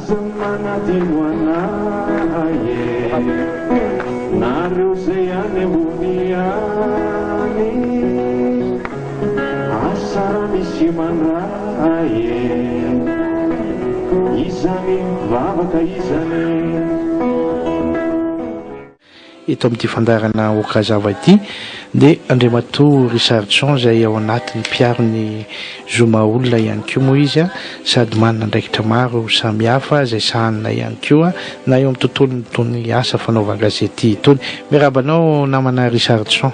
Aza manadino anay e, nareo zay any ambony any, asa raha misy mandray e, izany vavaka izany. Eto amin'ity fandaharana Okazava ity dia Andriamatoa Richard Jean izay ao anatin'ny mpiaro ny zo maha olona ihany koa moa izy sady manana andraikitra maro samihafa izay sahanina ihany koa na eo amin'ny tontolon'itony asa fanaovan-gazety itony. Miarahaba anao namana Richard Jean.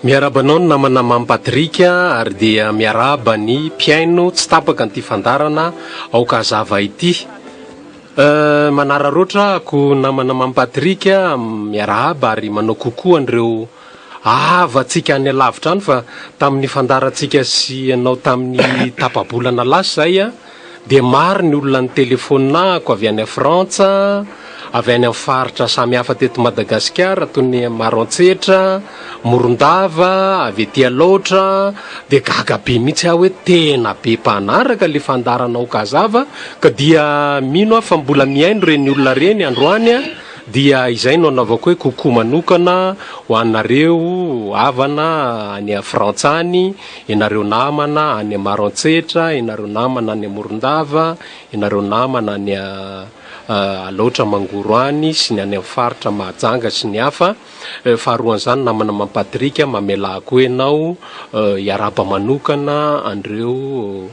Miarahaba anao ny namana Mamy Patrick ary dia miarahaba ny mpihaino tsy tapaka an'ity fandaharana Aokazava ity. Manararaotra ako namana Mamy Patrick a, miarahaba ary manao coucou an'ireo havantsika any alavitra any fa tamin'ny fandaharantsika sy ianao tamin'ny tapa-bolana lasa izay a, dia maro ny olona nitelefaonina ako avy any Frantsa, avy any amin'ny faritra samihafa teto Madagasikara toy ny Maroantsetra, Morondava, avy ety Alaotra, dia gaga be mihitsy aho hoe tena be mpanaraka le fandaharana ao Kazava ka dia mino aho fa mbola mihaino ireny olona ireny androany an, dia izay no anaovako hoe coucou manokana ho anareo havana any Frantsa any, ianareo namana any Maroantsetra, ianareo namana any Morondava, ianareo namana any Alaotra Mangoro any sy ny any amin'ny faritra Mahajanga sy ny hafa. Faharoan'izany namana Mampatrika, mamelà koa ianao hiarahaba manokana an'ireo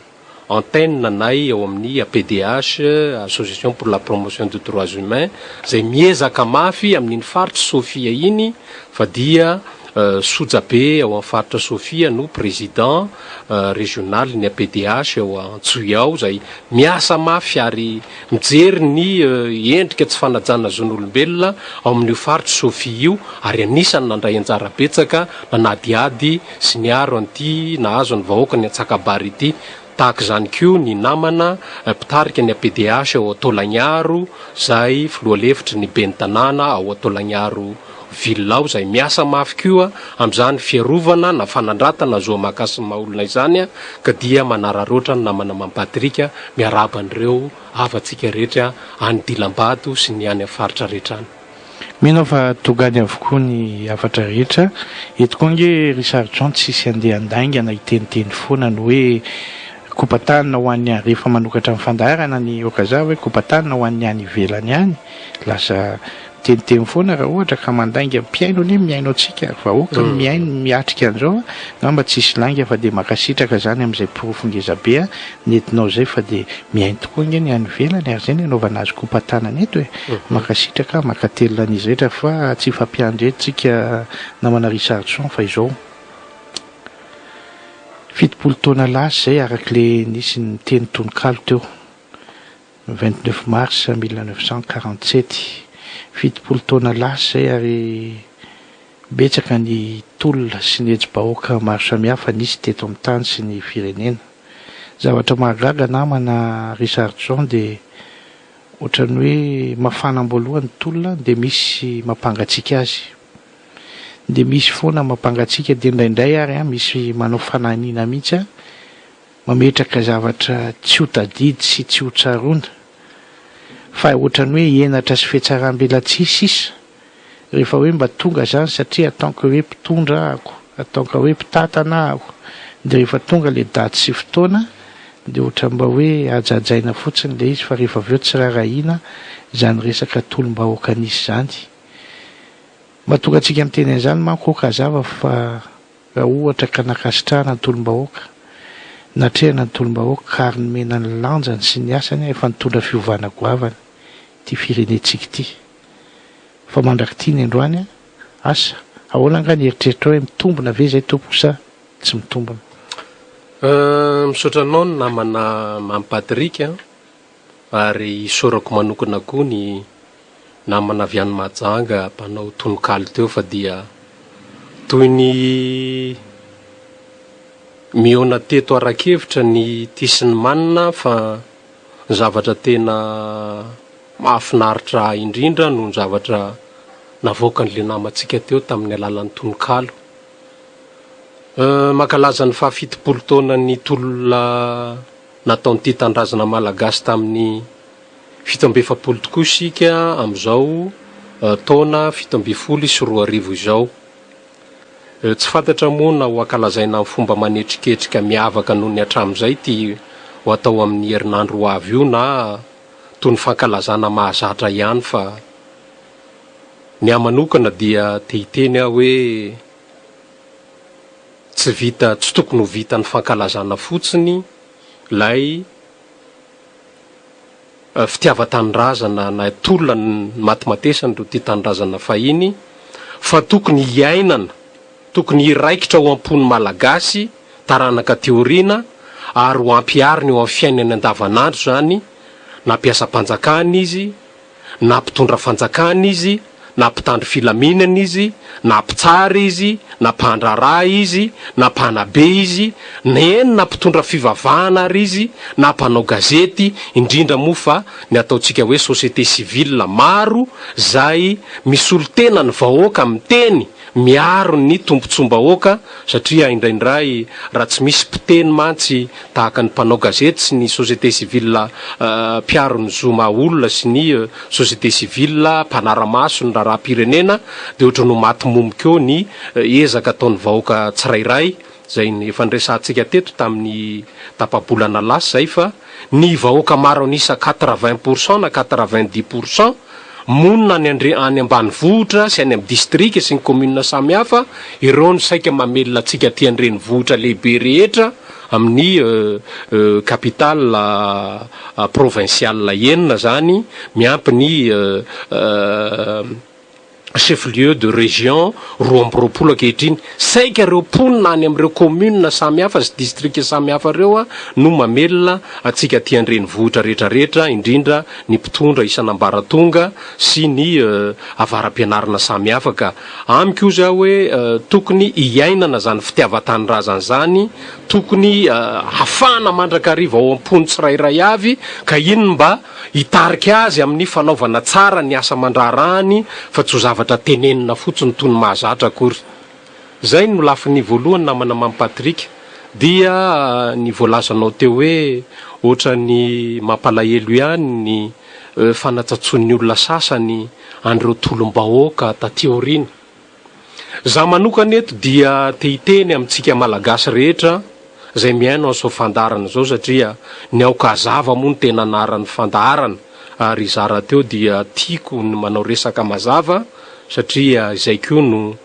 antenne anay ao amin'ny APDH, Association pour la Promotion des Droits Humains, izay miezaka mafy amin'iny faritr'i Sofia iny fa dia soja be ao amin'ny faritra Sofia no président régional ny APDH ao Antsohihy ao izay miasa mafy ary mijery ny endrika tsy fanajana zon'olombelona ao amin'io faritr'i Sofia io ary anisany nandray anjara betsaka nanadihady sy niaro an'ity nahazo ny vahoakan'i Antsakabary ity. Tahaka izany koa ny namana mpitarika ny APDH ao Taolagnaro izay filoha lefitry ny ben'ny tanàna ao Taolagnaro ville ao izay miasa mafy koa amin'izany fiarovana na fanandratana zo aman-kasin'ny maha olona izany ka dia manararaotra ny namana Mampatrika miarahaba an'ireo havantsika rehetra any Dilambato sy ny any amin'ny faritra rehetra any. Mino aho fa tonga any avokoa ny hafatra rehetra. Eto koa ange ry Sargent tsisy andeha handainga na hiteniteny foana ny hoe kopa-tanana ho an'ny any rehefa manokatra ny fandaharana ny Okaza hoe kopa-tanana ho an'ny any ivelany any. Lasa miteniteny foana raha ohatra ka mandainga mpihaino anie mihaino antsika ary vahoaka no mihaino miatrika an'izao a, angamba tsisy lainga fa dia mankasitraka zany amin'izay porofo ngeza be a nentinao zay fa dia mihaino tokoa ange ny any ivelany ary zay ny anaovana azy kopa-tanana eto e, mankasitraka mankatelina an'izy rehetra fa tsy hifampiandry eto tsika namana Richardson fa izao 70 taona lasa izay arak'le nisy niteny tononkalo teo. 29 mars 1947, 70 taona lasa izay ary betsaka ny tolona sy ny hetsi-bahoaka maro samihafa nisy teto amin'ny tany sy ny firenena. Zavatra mahagaga namana Richardson dia ohatran'ny hoe mafana am-boalohany ny tolona dia misy mampangatsiaka azy. Dia misy foana mampangatsiaka dia indraindray ary misy manao fanahiniana mihitsy Mametraka zavatra tsy ho tadidy sy tsy ho tsaroana fa ohatran'ny hoe henatra sy fihatsaram-belatsihy sisa rehefa hoe mba tonga zany satria en tant que hoe mpitondra ahako, en tant que hoe mpitantana ahako dia rehefa tonga le daty sy fotoana dia ohatran'ny mba hoe hajahajaina fotsiny le izy fa rehefa avy eo tsy rarahiana izany resaka tolom-bahoaka nisy izany. Mahatonga antsika miteny an'izany manko aoka hazava fa Raha ohatra ka nankasitrahana ny tolom-bahoaka, natrehana ny tolom-bahoaka ka ary nomena ny lanjany sy ny asany efa nitondra fiovana goavana ity firenentsika ity. Fa mandrak'ity ny androany, asa, ahoana angaha ny eritreritrao hoe mitombina ve izay tompoko sa tsy mitombina? Misaotra anao ny namana Mamy Patrick a! Ary isaorako manokana koa ny namana avy any Mahajanga mpanao tononkalo teo fa dia toy ny mihaona teto ara-kevitra ny tia sy ny manina fa ny zavatra tena mahafinaritra ahy indrindra noho ny zavatra navoakan'ilay namantsika teo tamin'ny alalan'ny tononkalo. Mankalaza ny faha 70 taonan'ny tolona nataon'ny Tia Tanindrazana Malagasy tamin'ny. 47 tokoa isika amin'izao taona 2017 izao. Tsy fantatra moa na ho ankalazaina amin'ny fomba manetriketrika miavaka noho ny hatramin'izay ity ho atao amin'ny herinandro ho avy io na toy ny fankalazana mahazatra ihany fa ny ahy manokana dia te hiteny aho hoe tsy vita, tsy tokony ho vitan'ny fankalazana fotsiny ilay fitiavan-tanindrazana na tolona nimatimatesan'ireo tia tanindrazana fahiny fa tokony hiainana, tokony hiraikitra ao am-pon'ny Malagasy taranaka aty aoriana ary ho ampiharina eo amin'ny fiainany andavanandro izany na mpiasam-panjakana izy na mpitondra fanjakana izy, na mpitandro filaminana izy, na mpitsara izy, na mpandraharaha izy, na mpanabe izy, na eny na mpitondra fivavahana ary izy, na mpanao gazety, indrindra moa fa ny ataontsika hoe société civile maro zay misolo tena ny vahoaka miteny miaro ny tombontsoam-bahoaka satria indraindray raha tsy misy mpiteny mantsy tahaka ny mpanao gazety sy ny société civile mpiaro ny zo maha olona sy ny société civile mpanara-maso ny raharaham-pirenena dia ohatran'ny ho maty momoka eo ny ezaka ataon'ny vahoaka tsirairay izay efa niresahantsika teto tamin'ny tapa-bolana lasa izay fa ny vahoaka maro an'isa quatre-vingt pour cent na quatre-vingt-dix pour cent monina any andre any ambanivohitra sy any amin'ny distrika sy ny commune samihafa, ireo no saika mamelona antsika aty an-drenivohitra lehibe rehetra amin'ny capitale provinciale enina zany miampy ny chef lieu de région 22 ankehitriny. Saika ireo mponina any amin'ireo commune samihafa sy distrika samihafa ireo no mamelona antsika aty an-drenivohitra rehetrarehetra, indrindra ny mpitondra isan'ambaratonga sy ny avara-pianarana samihafa. Ka amiko hozy aho hoe tokony hiainana izany fitiavan-tanindrazana izany, tokony hafana mandrakariva ao am-pon'ny tsirairay avy, ka iny no mba Hitarika azy amin'ny fanaovana tsara ny asa aman-draharahany fa tsy ho zavatra tenenina fotsiny toy ny mahazatra akory. Izay no lafiny voalohany namana Mamy Patrick. Dia ny voalazanao teo hoe ohatran'ny mampalahelo ihany ny fanatsatsoan'ny olona sasany an'ireo tolom-bahoaka taty aoriana. Za manokana eto dia te hiteny amintsika Malagasy rehetra izay mihaino an'izao fandaharana izao satria ny aoka hazava moa no tena anaran'ny fandaharana ary izaho rahateo dia tiako ny manao resaka mazava satria izay koa no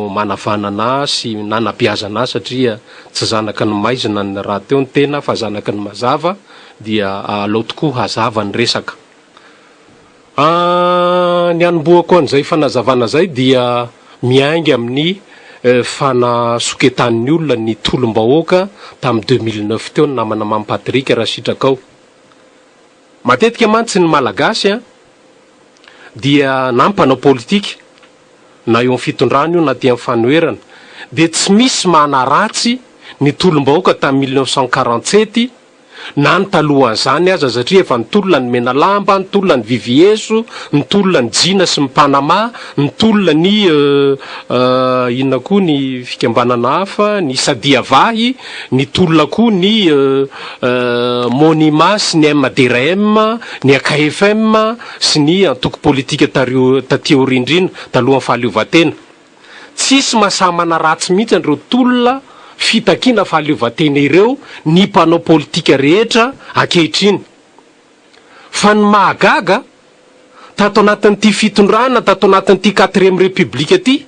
manavanana ahy sy nanabeazana ahy satria tsy zanaky ny maizina ny rahateo ny tena fa zanaky ny mazava dia alao tokoa hazava ny resaka. Ny hanombohako an'izay fanazavana izay dia miainga amin'ny fanasoketan'ny olona ny tolom-bahoaka tamin'ny 2009 teo ny namana Mamy Patrick raha sitrakao. Matetika mantsy ny Malagasy dia na mpanao politika na eo amin'ny fitondrana io na aty amin'ny fanoherana dia tsy misy manaratsy ny tolom-bahoaka tamin'ny 1947 na ny talohan'izany aza satria efa nitolona ny Menalamba, nitolona ny Vivieso, nitolona ny Jina sy ny Panama, nitolona ny inona koa ny fikambanana hafa, ny Sadiavahy, nitolona koa ny Monima sy ny MDRM, ny AKFM sy ny antoko politika tario taty aoriana indrindra talohan'ny fahaleovantena. Tsisy mahasahy manaratsy mihitsy an'ireo tolona fitakiana fahaleovantena ireo ny mpanao politika rehetra ankehitriny. Fa ny mahagaga, tato anatin'ity fitondrana, tato anatin'ity quatrième république ity,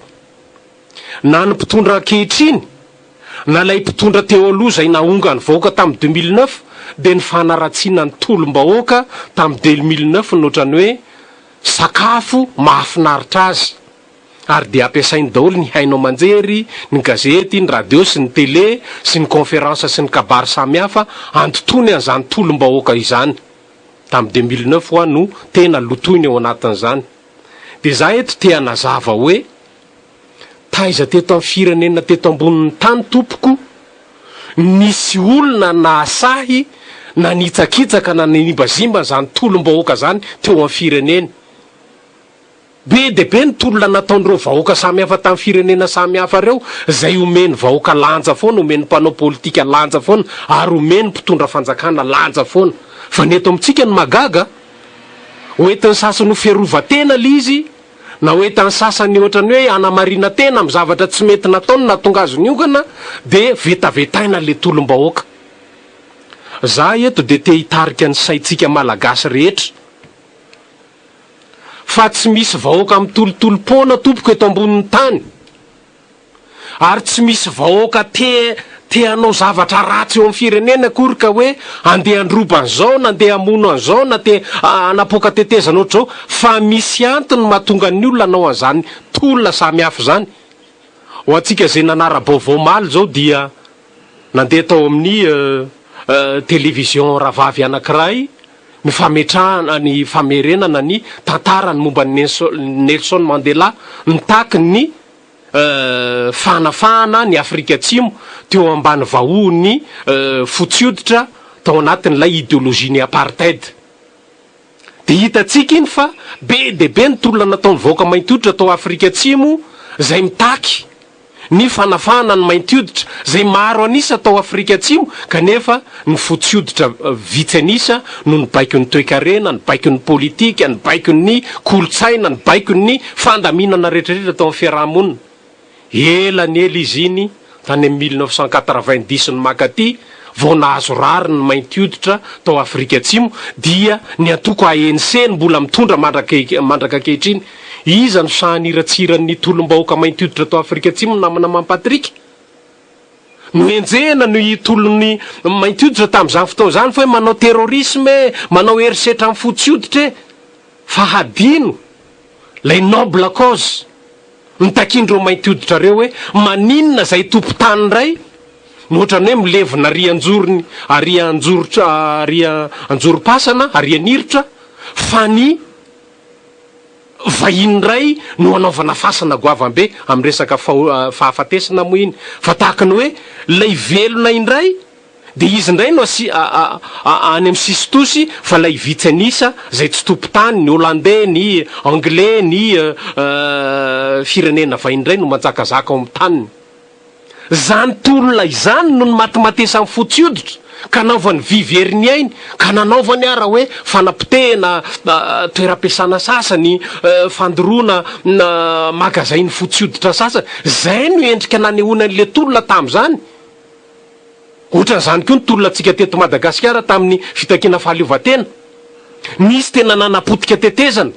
na ny mpitondra ankehitriny, na ilay mpitondra teo aloha izay nahonga ny vahoaka tamin'ny 2009, dia ny fanaratsiana ny tolom-bahoaka tamin'ny 2009 no ohatran'ny hoe sakafo mahafinaritra azy. Ary dia ampiasainy daholo ny haino aman-jery, ny gazety, ny radio sy ny tele, sy ny conférence sy ny kabary samihafa andotoany an'izany tolom-bahoaka izany. Tamin'ny 2009 hoa no tena lotoiny ao anatin'izany. Dia za eto te hanazava hoe, taiza teto amin'ny firenena teto ambonin'ny tany tompoko nisy olona nahasahy nanitsakitsaka na nanimbazimba an'izany tolom-bahoaka izany teo amin'ny fireneny. Be dia be ny tolona nataon'ireo vahoaka samihafa tamin'ny firenena samihafa ireo, izay omen'ny vahoaka lanja foana, omen'ny mpanao politika lanja foana, ary omen'ny mpitondra fanjakana lanja foana. Fa ny eto amintsika no mahagaga, Ho entin'ny sasany ho fiarovan-tena ilay izy, na ho entin'ny sasany ohatran'ny hoe hanamarina-tena amin'ny zavatra tsy mety nataony nahatonga azy niongana, dia vetavetaina ilay tolom-bahoaka. Za eto dia te hitarika ny saintsika Malagasy rehetra fa tsy misy vahoaka mitolotolo-poana tompoko eto ambonin'ny tany. Ary tsy misy vahoaka te te hanao zavatra ratsy eo amin'ny firenena akory ka hoe andeha handroba an'izao na andeha hamono an'izao na te hanapoaka tetezana ohatr'izao fa misy antony mahatonga ny olona hanao an'izany tolona samy hafa izany. Ho antsika izay nanara-baovao omaly izao dia nandeha tao amin'ny télévision rahavavy anankiray ny fametrahana ny famerenana ny tantarany momba an'i Nelson Mandela mitaky ny fanafahana ny Afrika Atsimo teo ambany vahohon'ny fotsy hoditra tao anatin'ilay ideologie-n'ny apartheid. Dia hitantsika iny fa be dia be ny tolona nataon'ny vahoaka mainty hoditra tao Afrika Atsimo izay mitaky ny fanafahana ny mainty hoditra izay maro an'isa tao Afrika Atsimo kanefa ny fotsy hoditra vitsy an'isa no nibaiko ny toekarena, nibaiko ny politika, nibaiko ny kolontsaina, nibaiko ny fandaminana rehetrarehetra tao amin'ny fiaraha-monina. Ela ny ela izy iny, tany amin'ny 1990 no mankaty, vao nahazo rariny ny mainty hoditra tao Afrika Atsimo, dia ny antoko ANC no mbola mitondra mandraka ankehitriny. Iza no sahy niratsiran'ny tolom-bahoaka mainty hoditra tao Afrika Atsimo namana Mamy Patrick? Nohenjehina ny tolon'ny mainty hoditra tamin'izany fotoana izany fa hoe manao terrorisme e, manao herisetra amin'ny fotsy hoditra e! Fa hadino ilay noble cause nitakian'ireo mainty hoditra ireo hoe maninona izay tompon-tany indray no ohatran'ny hoe milevina ary anjorony ary anjorotra ary anjorom-pasana ary an'irotra fa ny vahiny indray no anaovana fasana goavam-be amin'ny resaka fahafatesana moa iny fa tahaka ny hoe ilay velona indray dia izy indray no asi any amin'ny sisin-tosy fa ilay vitsy an'isa izay tsy tompon-tany, ny Hollandais, ny Anglais, ny firenena vahiny indray no manjakazaka ao amin'ny taniny. Izany tolona izany no nimatimatesan'ny fotsy hoditra ka naovany vy very ny ainy, ka nanaovany ara hoe fanapotehana toeram-piasana sasany, fandoroana magazain'ny fotsy hoditra sasany. Izay no endrika nanehoana an'ilay tolona tamin'izany. Ohatran'izany koa ny tolona antsika teto Madagasikara tamin'ny fitakiana fahaleovantena. Nisy tena nanapotika tetezana,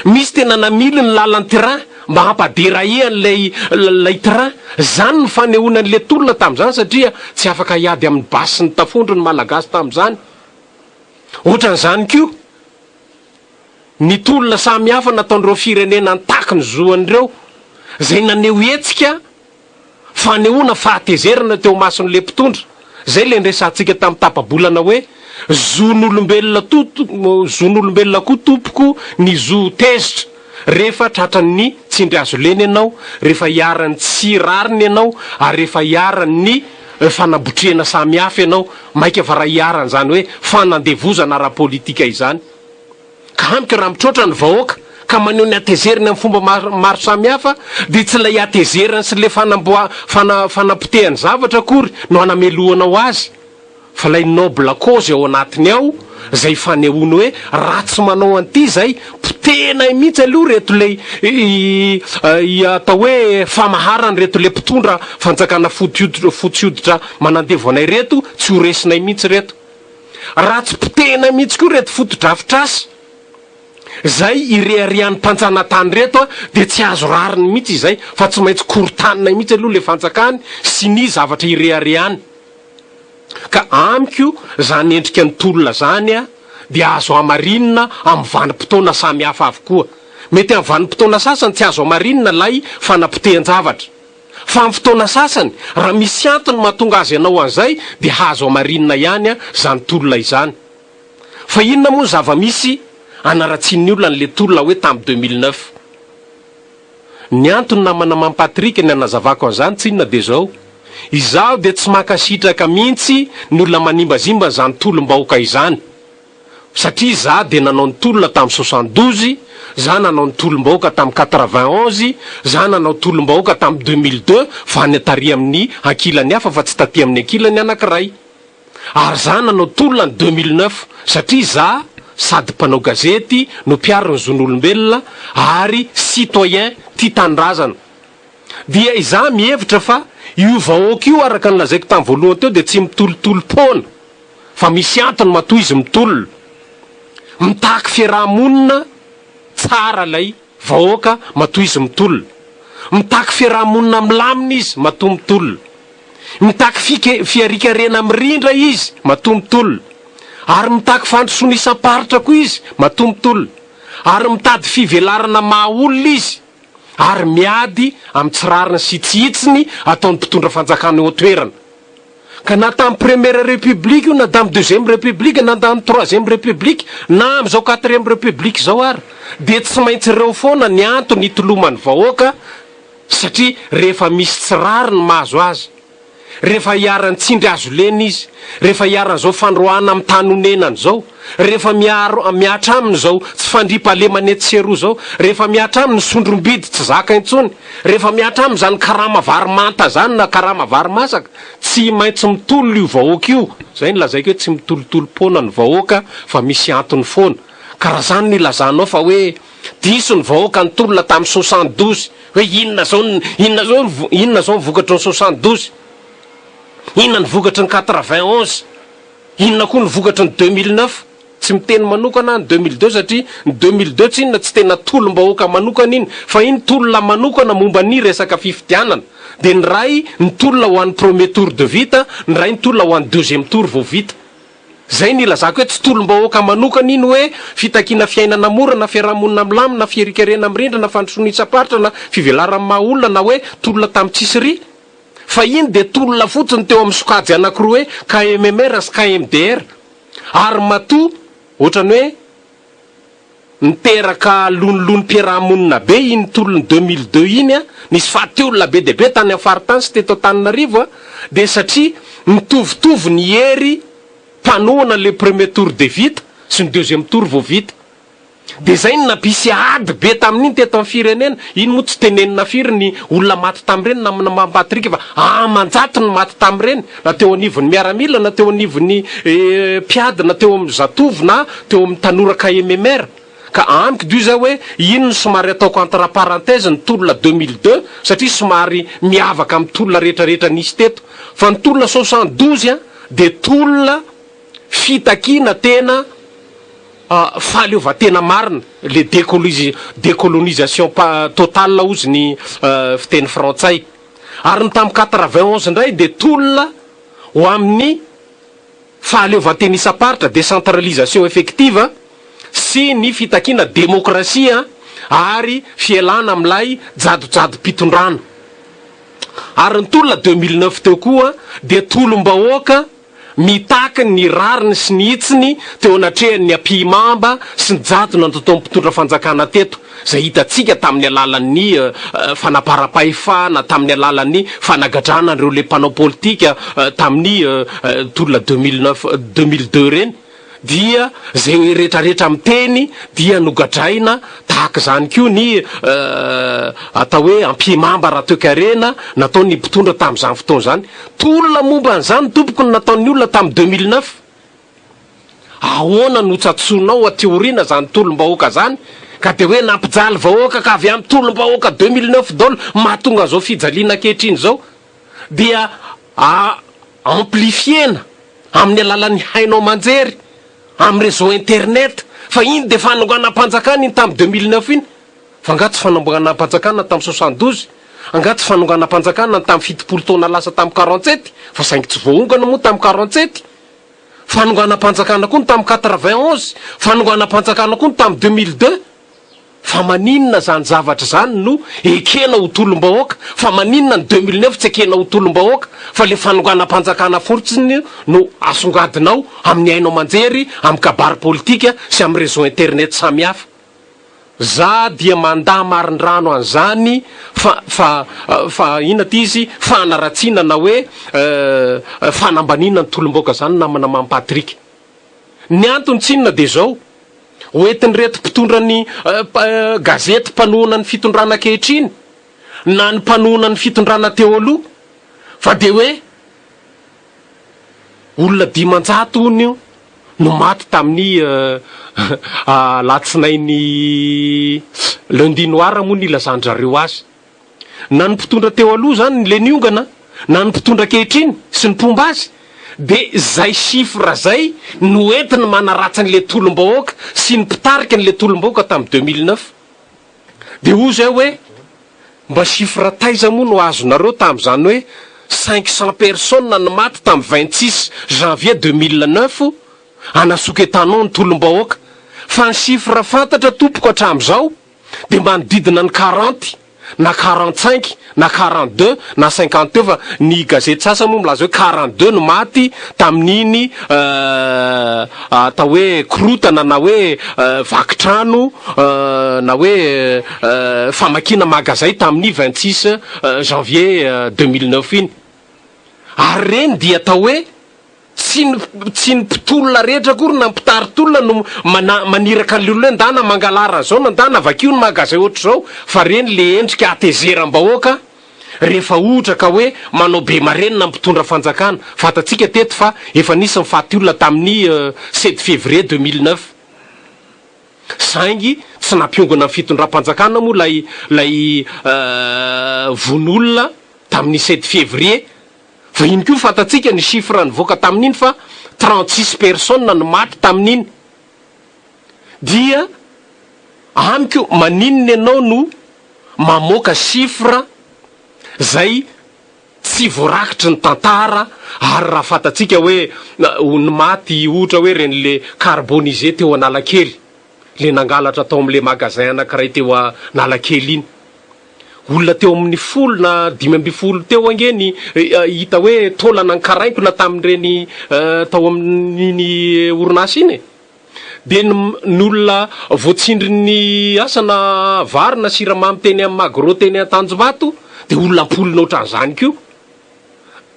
misy tena namily ny lalan'ny train mba hampa-derailler an'ilay ilay train. Izany no fanehoana an'ilay tolona tamin'izany satria tsy afaka hiady amin'ny basy sy ny tafondro ny Malagasy tamin'izany. Ohatran'izany koa ny tolona samihafa nataon'ireo firenena nitaky ny zoan'ireo izay naneho hetsika Fanehoana fahatezerana teo imason'ilay mpitondra. Izay ilay niresahantsika tamin'ny tapa-bolana hoe, zon'olombelona to zon'olombelona koa tompoko ny zo ho tezitra rehefa tratran'ny tsindry hazo lena ianao, rehefa iharan'ny tsy rariny ianao ary rehefa iharan'ny fanambotrehana samihafa ianao, mainka fa raha iharan'izany hoe fanandevozana ara-politika izany. Ka amiko raha mitroatra ny vahoaka ka maneho ny hatezerany amin'ny fomba maro samihafa dia tsy ilay hatezerany sy ilay fanamboa fana fanapotehany zavatra akory no hanamelohanao azy fa ilay noble cause ao anatiny ao izay fanehoany hoe raha tsy manao an'ity izay potehinay mihitsy aloha reto ilay i atao hoe famaharana reto ilay mpitondra fanjakana foty hoditra fotsy hoditra manandevo anay reto tsy ho resinay mihitsy reto. Raha tsy potehina mihitsy koa ireto fotodrafitrasa izay ireharehan'ny mpanjanatany ireto dia tsy azo rariny mihitsy izay fa tsy maintsy korontanina mihitsy aloha ilay fanjakany sy ny zavatra ireharehany. Ka amiko izany endrika ny tolona izany dia azo hamarinina amin'ny vanim-potoana samihafa avokoa. Mety amin'ny vanim-potoana sasany tsy azo hamarinina ilay fanapotehan-javatra. Fa amin'ny fotoana sasany, raha misy antony mahatonga azy hanao an'izay dia hazo hamarinina ihany izany tolona izany. Fa inona moa ny zava-misy anaratsian'ny olona an'ilay tolona hoe tamin'ny 2009? Ny antony namana Mamy Patrick ny hanazavako an'izany tsinona dia izao, izaho dia tsy mankasitraka mihitsy ny olona manimbazimba an'izany tolom-bahoaka izany. Satria za dia nanao ny tolona tamin'ny 72, za nanao ny tolom-bahoaka tamin'ny 91, za nanao tolom-bahoaka tamin'ny 2002 fa any tary amin'ny ankilany hafa fa tsy taty amin'ny ankilany anankiray. Ary za nanao tolona ny 2009 satria za. sady mpanao gazety no mpiaro ny zon'olombelona ary citoyen tia tanindrazana. Dia izaho mihevitra fa io vahoaka io araka ny lazaiko tamin'ny voalohany teo dia tsy mitolotolo-poana fa misy antony matoa izy mitolona. Mitaky fiaraha-monina tsara ilay vahoaka matoa izy mitolona. Mitaky fiaraha-monina milamina izy matoa mitolona. Mitaky fike fiarikarena mirindra izy matoa mitolona. Ary mitaky fandrosoana isam-paritra koa izy matoa mitolona. Ary mitady fivelarana maha olona izy ary miady amin'ny tsy rariny sy tsy hitsiny ataon'ny mpitondra fanjakana eo an-toerana. Ka na tamin'ny première république io na tamin'ny deuxième république na tamin'ny troisième république na amin'izao quatrième république izao ary dia tsy maintsy ireo foana ny antony hitoloman'ny vahoaka satria rehefa misy tsy rariny mahazo azy, rehefa iharan'ny tsindry hazo lena izy, rehefa iharan'izao fandroahana amin'ny tany onenany izao, rehefa miaro mihatra aminy izao tsy fandriampahalemana etsy sy eroa izao, rehefa mihatra aminy ny sondrom-bidy tsy zaka intsony, rehefa mihatra aminy izany karama vary manta izany na karama vary masaka, tsy maintsy mitolona io vahoaka io. Izay no lazaiko hoe tsy mitolotolom-poana ny vahoaka fa misy antony foana. Ka raha izany no ilazanao fa hoe diso ny vahoaka nitolona tamin'ny 72, hoe inona izao ny inona izao inona izao ny vokatry ny 72, inona ny vokatry ny 91, Inona koa ny vokatry ny 2009? Tsy miteny manokana aho ny 2002 satria ny 2002 tsinona tsy tena tolom-bahoaka manokana iny fa iny tolona manokana momba ny resaka fifidianana. Dia ny iray nitolona ho an'ny premier tour de vita, ny iray nitolona ho an'ny deuxième tour vao vita. Izay no ilazako hoe tsy tolom-bahoaka manokana iny hoe fitakiana fiainana mora na fiarahamonina milamina na fierikarena mirindra na fandrosoana isam-paritra na fivelaran'ny maha olona na hoe tolona tamin'ny tsisy ry Fa iny dia tolona fotsiny teo amin'ny sokajy anankiroa hoe KMMR sy KMDR. Ary matoa ohatran'ny hoe niteraka lonilonim-piarahamonina be iny tolon'ny 2002 iny an, nisy faty olona be dia be tany amin'ny faritany sy teto Antananarivo an, dia satria mitovitovy ny hery mpanohana ilay premier tour dia vita sy ny deuxième tour vao vita. Dia izay no nampisy ady be tamin'iny teto amin'ny firenena. Iny moa tsy tenenina firy ny olona maty tamin'ireny na amin'ny maha Patrick fa aman-jato ny maty tamin'ireny na teo anivon'ny miaramila na teo anivon'ny mpiady na teo amin'ny zatovo na teo amin'ny tanora KMMR. Ka amiko dio izay hoe iny no somary ataoko entre parenthèse ny tolona 2002 satria somary miavaka amin'ny tolona rehetra rehetra nisy teto. Fa ny tolona 72 dia tolona fitakiana tena fahaleovantena marina, le décolonisation totale hozy ny fiteny frantsay. Ary ny tamin'ny 91 indray dia tolona ho amin'ny fahaleovantena isam-paritra, décentralisation effective, sy ny fitakiana demokrasia ary fialana amin'ilay jadojadom-pitondrana. Ary ny tolona 2009 teo koa dia tolom-bahoaka Mitaky ny rariny sy ny hitsiny teo anatrehan'ny ampihimamba sy ny jadona nataon'ny mpitondra fanjakana teto, izay hitantsika tamin'ny alalan'ny fanaparam-pahefana, tamin'ny alalan'ny fanagadrana an'ireo le mpanao politika tamin'ny tolona 2009, 2002 ireny. dia izay retraretra miteny dia nogadraina, tahaka izany koa ny atao hoe ampihimamba ara-toekarena nataon'ny mpitondra tamin'izany fotoana izany. Tolona momba an'izany tompoko no nataon'ny olona tamin'ny 2009. Ahoana no tsatsoinao aty aoriana izany tolom-bahoaka izany ka dia hoe nampijaly vahoaka ka avy amin'ny tolom-bahoaka 2009 daholo mahatonga an'izao fijaliana ankehitriny izao dia amplifier-na amin'ny alalan'ny haino aman-jery, amin'ny réseau internet, fa iny dia fanonganam-panjakana iny tamin'ny 2009 iny, fa angaha tsy fanonganam-panjakana tamin'ny 72, angaha tsy fanonganam-panjakana ny tamin'ny 70 taona lasa tamin'ny 47, fa saingy tsy voaongana moa tamin'ny 47, fanonganam-panjakana koa ny tamin'ny 91, fanonganam-panjakana koa ny tamin'ny 2002. Fa maninona zany zavatra zany no ekena ho tolom-bahoaka? Fa maninona ny 2009 tsy ekena ho tolom-bahoaka fa le fanonganam-panjakana fotsiny no asongadinao amin'ny haino aman-jery, amin'ny kabary politika sy amin'ny réseau internet samihafa? Za dia mandà marindrano an'izany fa fa fa inona ty izy fanaratsiana na hoe fanambaniana ny tolom-bahoaka zany namana Mamy Patrick. Ny antony tsinona dia izao, ho entin'ireto mpitondra ny gazety mpanohana ny fitondrana ankehitriny na ny mpanohana ny fitondrana teo aloha fa dia hoe olona 500 hono io no maty tamin'ny alatsinainy lundi noir moa nilazan-dry zareo azy. Na ny mpitondra teo aloha izany le niongana na ny mpitondra ankehitriny sy ny mpomba azy dia izay chiffre zay no entiny manaratsy an'le tolom-bahoaka sy ny mpitarika an'le tolom-bahoaka tamin'ny 2009. Dia hoy zay hoe mba chiffre taiza moa no azonareo tamin'izany hoe 500 personnes no maty tamin'ny 26 janvier 2009 anasoketanao ny tolom-bahoaka fa ny chiffre fantatra tompoko hatramin'izao dia manodidina ny quarante na 45 na 42 na 50 eo, fa ny gazety sasany moa milaza hoe 42 no maty tamin'iny atao hoe korotana na hoe vaky trano na hoe famakiana magazay tamin'ny 26 janvier 2009 iny. Ary ireny dia atao hoe Tsy ny tsy ny mpitolona rehetra akory na mpitari-tolona no mana maniraka an'le olona hoe ndana mangalara an'izao na ndana vakio ny magazay ohatr'izao fa reny le endrika hatezeram-bahoaka rehefa ohatra ka hoe manao be marenina ny mpitondra fanjakana. Fantatsika teto fa efa nisy ny faty olona tamin'ny sept février 2009 saingy tsy nampiongana ny fitondram-panjakana moa ilay ilay vono olona tamin'ny sept février. Fa iny koa fantatsika ny chiffre nivoaka tamin'iny fa 36 personnes no maty tamin'iny. Dia amiko maninona ianao no mamoaka chiffre zay tsy voarakitry ny tantara ary raha fantatsika hoe ny maty ohatra hoe reny le carbonisé teo Analakely, le nangalatra tao amle magasin anakiray teo Analakely iny. Olona teo amin'ny folo na 15 teo ange ny hita hoe taolana ankarainkona tamin'ireny tao amin'iny orinasa iny e. Dia ny ny olona voatsindrin'ny asa na vary na siramamy teny amin'ny Magro teny Antanjombato dia olona am-polony ohatran'izany koa.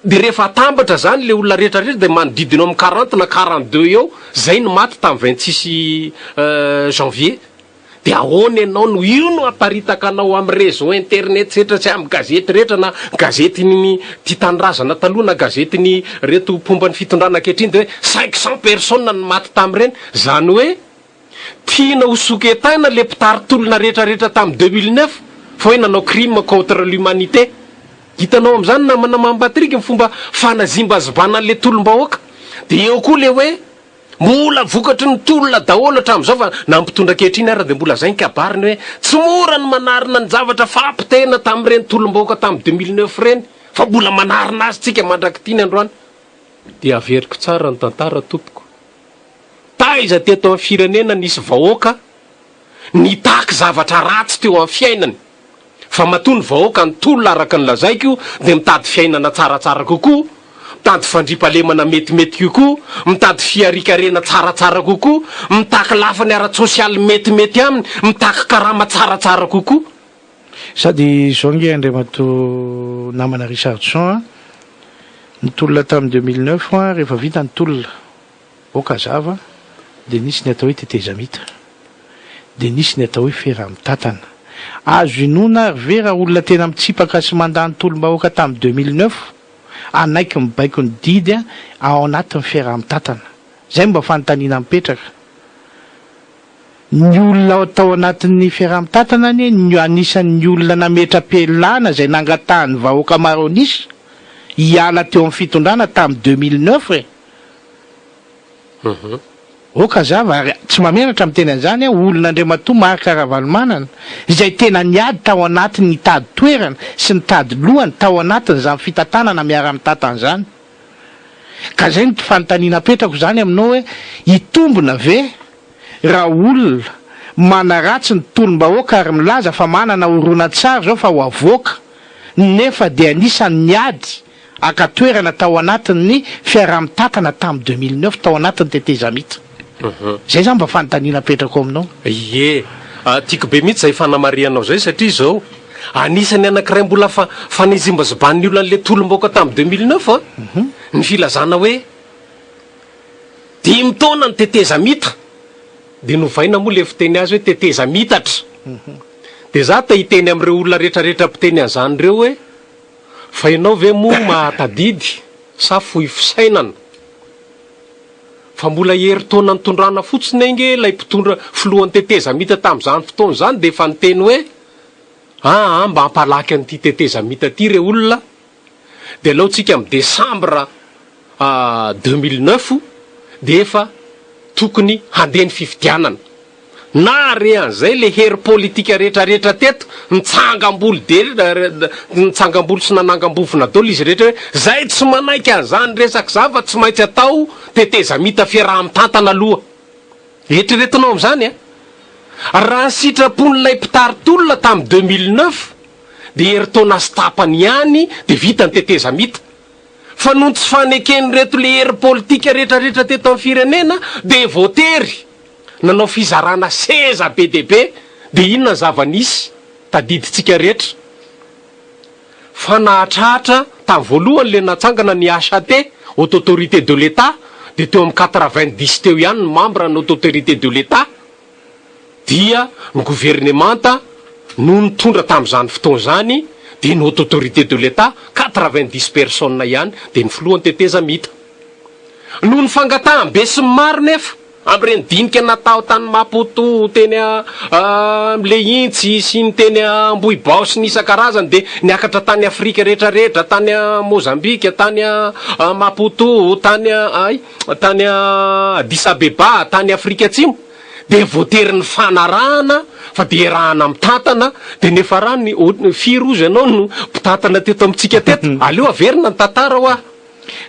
Dia rehefa atambatra izany ilay olona rehetra rehetra dia manodidina eo amin'ny 40 na 42 eo izay no maty tamin'ny 26 janvier. Dia ahoana ianao no io no aparitaka anao amin'ny réseau internet rehetra sy amin'ny gazety rehetra na gazetin'ny Tia Tanindrazana taloha na gazetin'ny reto mpomba ny fitondrana ankehitriny dia hoe 500 personnes no maty tamin'ireny. Izany hoe tiana ho soketaina ilay mpitari-tolona rehetra rehetra tamin'ny 2009 fa hoe nanao crime contre l'humanité. Hitanao amin'izany namana Mamy Patrick ny fomba fanazimbazibana an'ilay tolom-bahoaka. Dia eo koa ilay hoe Mbola vokatry ny tolona daholo hatramin'izao fa na ny mpitondra ankehitriny ara dia mbola zay ny kabariny hoe tsy mora ny manarina ny zavatra fahapotehina tamin'ireny tolom-bahoaka tamin'ny 2009 ireny fa mbola manarina azy tsika mandrak'ity ny androany. Dia averiko tsara ny tantara tompoko. Taiza teto amin'ny firenena nisy vahoaka nitaky zavatra ratsy teo amin'ny fiainany? Fa matoa ny vahoaka nitolona araka ny lazaiko dia mitady fiainana tsaratsara kokoa, mitady fandriampahalemana metimety kokoa, mitady fiharikarena tsaratsara kokoa, mitaky lafiny ara-tsosialy metimety aminy, mitaky karama tsaratsara kokoa. Sady izao ange Andriamatoa namana Richardson a, ny tolona tamin'ny 2009 rehefa vita ny tolona, Ok hazava, dia nisy ny atao hoe tetezamita, dia nisy ny atao hoe fiaraha-mitantana. Azo inoana ary ve raha olona tena mitsipaka sy mandà ny tolom-bahoaka tamin'ny 2009, hanaiky ny baikon'ny didy ao anatin'ny fiaraha-mitantana? Izay no mba fanontaniana mipetraka. Ny olona tao anatin'ny fiaraha-mitantana anie no anisan'ny olona nametra-pialana izay nangatahan'ny vahoaka maro an'isa hiala teo amin'ny fitondrana tamin'ny 2009 e! Ok hazava ary tsy mahamenatra miteny an'izany aho, olona Andriamatoa Marc Ravalomanana izay tena niady tao anatiny nitady toerana sy nitady lohany tao anatin'izany fitantanana miara-mitantana izany. Ka izay no fanontaniana apetrako izany aminao hoe hitombina ve raha olona manaratsy ny tolom-bahoaka ary milaza fa manana horonantsary izao fa ho avoaka nefa dia anisan'ny niady haka toerana tao anatin'ny fiaraha-mitantana tamin'ny 2009 tao anatin'ny tetezamita. Izay izany mba fanontaniana apetrako aminao. Ie, tiako be mihitsy izay fanamarihanao izay satria izao, anisan'ny anankiray mbola fa fanizimbaziban'ny olona an'ilay tolom-bahoaka tamin'ny 2009 an, ny filazana hoe dimy taona ny tetezamita, dia novaina moa ilay fiteny azy hoe tetezamitatra. Dia za te hiteny amin'ireo olona rehetrarehetra mpiteny an'izany ireo hoe, Fa ianao ve moa mahatadidy sa fohy fisainana? Fa mbola herintaona nitondrana fotsiny ange ilay mpitondra filohan'ny tetezamita tamin'izany fotoana izany dia efa niteny hoe aa mba hampalaky an'ity tetezamita ity re olona dia aleo tsika amin'ny desambra 2009 dia efa tokony handeha ny fifidianana. Nahare an'izay le hery politika rehetra rehetra teto, nitsangam-bolo de nitsangam-bolo sy nanangam-bovona daholo izy rehetra hoe zay tsy manaiky an'izany resaka izany fa tsy maintsy atao tetezamita fiaraha-mitantana aloha. Eritreretinao amin'izany an! Raha ny sitrapon'ilay mpitari-tolona tamin'ny 2009 dia herintaona sy tapany ihany dia vita ny tetezamita. Fa noho ny tsy faneken'ireto le hery politika rehetra rehetra teto amin'ny firenena dia voatery nanao fizarana seza be dia be dia inona ny zava-nisy? Tadidintsika rehetra fa nahatratra tamin'ny voalohany le natsangana ny HAT, Haute Autorité de l'Etat, dia teo amin'ny quatre-vingt-dix teo ihany ny membre ny Haute Autorité de l'Etat dia ny governemanta no nitondra tamin'izany fotoana izany dia ny Haute Autorité de l'Etat quatre-vingt-dix personnes ihany dia ny filohan'ny tetezamita. Noho ny fangataham-be sy ny maro nefa, amin'ireny dinika natao tany Maputo, teny Lehintsy sy ny teny Ambohibao sy ny isan-karazany dia niakatra tany Afrika rehetra rehetra, tany Mozambika, tany Maputo, tany ay, tany Addis Abeba, tany Afrika Atsimo, dia voatery nifanarahana fa dia iarahana mitantana, dia nefa raha ny firy ozy ianao no mpitantana teto amintsika teto? Aleo averina ny tantara hoa.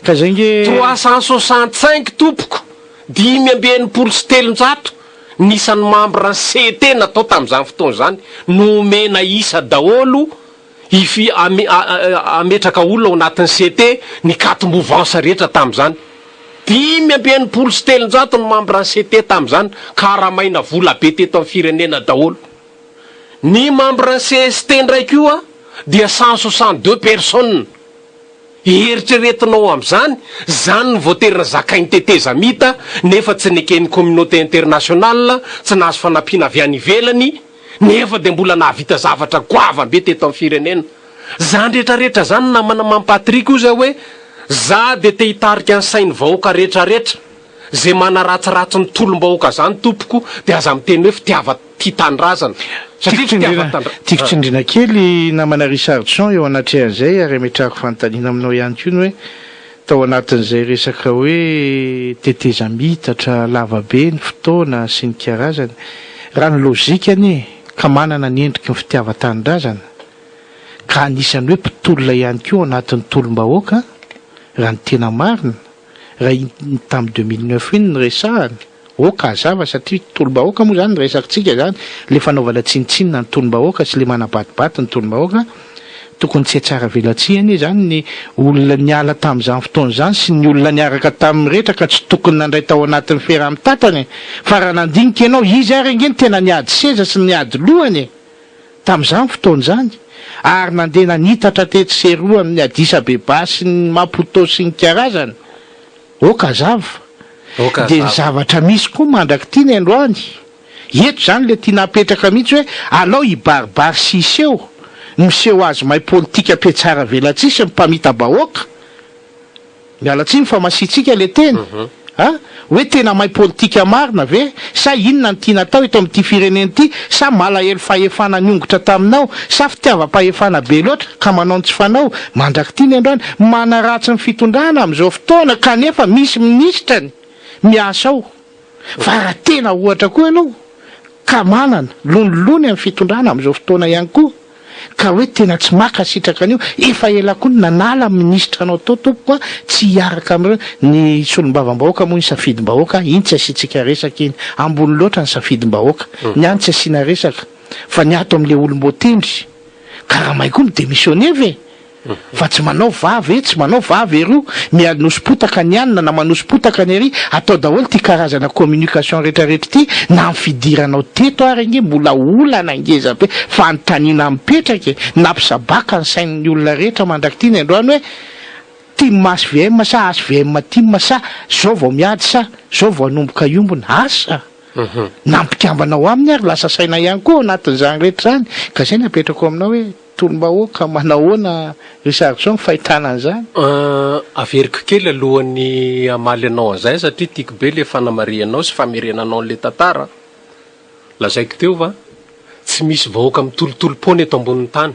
Ka zay nge. 365 tompoko, 365 ny isan'ny membre ny CT natao tamin'izany fotoana izany, nomena isa daholo hifi ame hametraka olona ao anatin'ny CT ny quatre mouvance rehetra tamin'izany. 365 ny membre ny CT tamin'izany, karamaina vola be teto amin'ny firenena daholo. Ny membre ny CST indray koa dia 162 personnes. Eritreretinao amin'izany, izany no voatery nozakain'ny tetezamita nefa tsy neken'ny communauté internationale, tsy nahazo fanampiana avy any ivelany, nefa dia mbola nahavita zavatra goavam-be teto amin'ny firenena. Izany rehetrarehetra izany namana Mamy Patrick hoy zay hoe, za dia te hitarika ny sain'ny vahoaka rehetrarehetra. Ze manaratsiratsy ny tolom-bahoaka zany tompoko de aza miteny hoe fitiava tia tanindrazana satria fitiavan-tandra. Tiako tsindriana kely namana Richardson eo anatrehan'izay ary ametrahako fanontaniana aminao ihany koa ny hoe tao anatin'izay resaka hoe tetezamitatra lava be ny fotoana sy ny karazany raha ny lojika anie ka manana ny endriky ny fitiavan-tanindrazana ka anisan'ny hoe mpitolona ihany koa ao anatin'ny tolom-bahoaka raha ny tena marina Raha iny tamin'ny 2009 iny no resahana, ok hazava satria tolom-bahoaka moa izany ny resakitsika izany, ilay fanaovana tsinontsinona ny tolom-bahoaka sy ilay manabatibaty ny tolom-bahoaka, tokony tsy hihatsaravelatsihy anie izany ny olona niala tamin'izany fotoana izany sy ny olona niaraka taminy rehetra ka tsy tokony nandray tao anatin'ny fiaraha-mitantana e! Fa raha nandinika ianao, izy ary ange no tena niady seza sy niady lohany e! Tamin'izany fotoana izany, ary nandeha nanitatra tetsy sy eroa amin'ny Addis Abeba sy ny Maputo sy ny karazany, ok hazava, dia ny zavatra misy koa mandrak'ity ny androany, eto izany ilay tiana apetraka mihitsy hoe alao hibaribary sy hiseho, ny miseho azy mahay politika mpiatsara velatsihy sy ny mpamita-bahoaka, Miala tsiny fa masiantsika le teny a! Hoe tena mahay politika marina ve sa inona no tiana atao eto amin'ity firenena ity sa malahelo fahefana niongotra taminao sa fitiavam-pahefana be loatra ka manao ny tsy fanao mandrak'ity ny androany manaratsy ny fitondrana amin'izao fotoana kanefa misy minisitrany miasa ao fa raha tena ohatra koa ianao ka manana lonilony amin'ny fitondrana amin'izao fotoana ihany koa ka hoe tena tsy maka sitraka an'io, efa ela koa no nanala ny minisitra anao tao tompoko a, tsy hiaraka amin'ireo, ny solombavambahoaka moa iny safidim-bahoaka, iny tsy asiantsika resaka iny, ambony loatra ny safidim-bahoaka, ny any tsy asiana resaka, fa ny ato amin'ilay olom-boatendry, karamainy koa mi-demissionner ve? Fa tsy manao vava etsy, manao vava eroa, mianoso-potaka ny anona na manoso-potaka ny ery, atao daholo ity karazana communication retraretra ity, na ny fidiranao teto ary ange mbola olana ngeza be, fanontaniana mipetraka e, nampisabaka ny sain'ny olona rehetra mandrak'ity ny androany hoe, tim hvm sa hvm tim sa zao vao miady sa zao vao hanomboka hiombona, asa! Na mpikambana ao aminy ary lasa saina ihany koa ao anatin'izany rehetra izany, ka izay no apetrako aminao hoe. tolom-bahoaka? Manahoana Richardson ny fahitana an'izany? Averiko kely alohan'ny hamaly anao an'izay satria tiako be le fanamarihanao sy famerenanao an'le tantara. Lazaiko teo va, tsy misy vahoaka mitolotolo-poana eto ambonin'ny tany.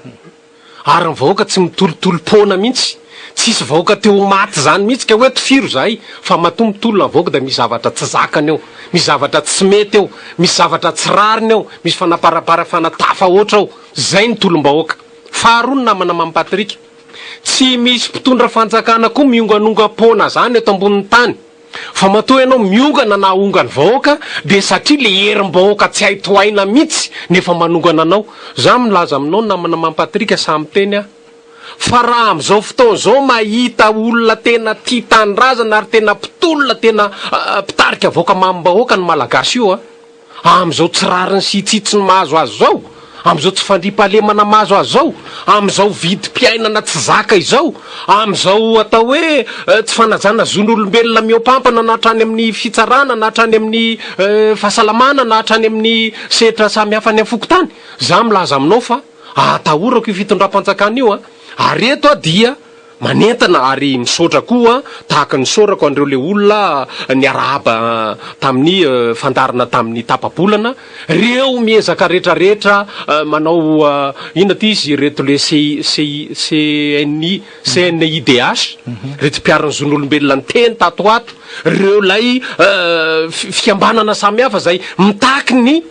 Ary ny vahoaka tsy mitolotolo-poana mihitsy. Tsisy vahoaka te ho maty izany mihitsy ka hoe tifiro izahay fa matoa mitolona ny vahoaka dia misy zavatra tsy zakany eo, misy zavatra tsy mety eo, misy zavatra tsy rariny eo, misy fanamparaparafana tafahoatra ao. Izay ny tolom-bahoaka. Faharoa ny namana Mamy Patrick, tsy misy mpitondra fanjakana koa mionganongam-poana izany eto ambonin'ny tany. Fa matoa ianao miongana na ahongan'ny vahoaka dia satria le herim-bahoaka tsy hay tohaina mihitsy nefa manongana anao. Za milaza aminao namana Mamy Patrick sahy miteny aho fa raha amin'izao fotoana izao mahita olona tena tia tanindrazana ary tena mpitolona tena mpitarika vahoaka mamim-bahoaka ny Malagasy io a! Amin'izao tsy rariny sy hitsitsiny mahazo azy izao, amin'izao tsy fandriampahalemana mahazo azy izao, amin'izao vidim-piainana tsy zaka izao, amin'izao atao hoe tsy fanajana zon'olombelona mihoampampana na hatrany amin'ny fitsarana na hatrany amin'ny fahasalamana na hatrany amin'ny sehatra samihafa any amin'ny fokontany, za milaza aminao fa ahatahorako io fitondram-panjakana io an! Ary eto aho dia Manentana ary misaotra koa tahaka ny nisaorako an'ireo le olona niarahaba tamin'ny fandaharana tamin'ny tapa-bolana, reo miezaka rehetra rehetra manao inona ty izy ireto le CI CI CNI CNIDH reto mpiaro ny zon'olombelona niteny tato ho ato, reo lay fikambanana samihafa zay mitaky ny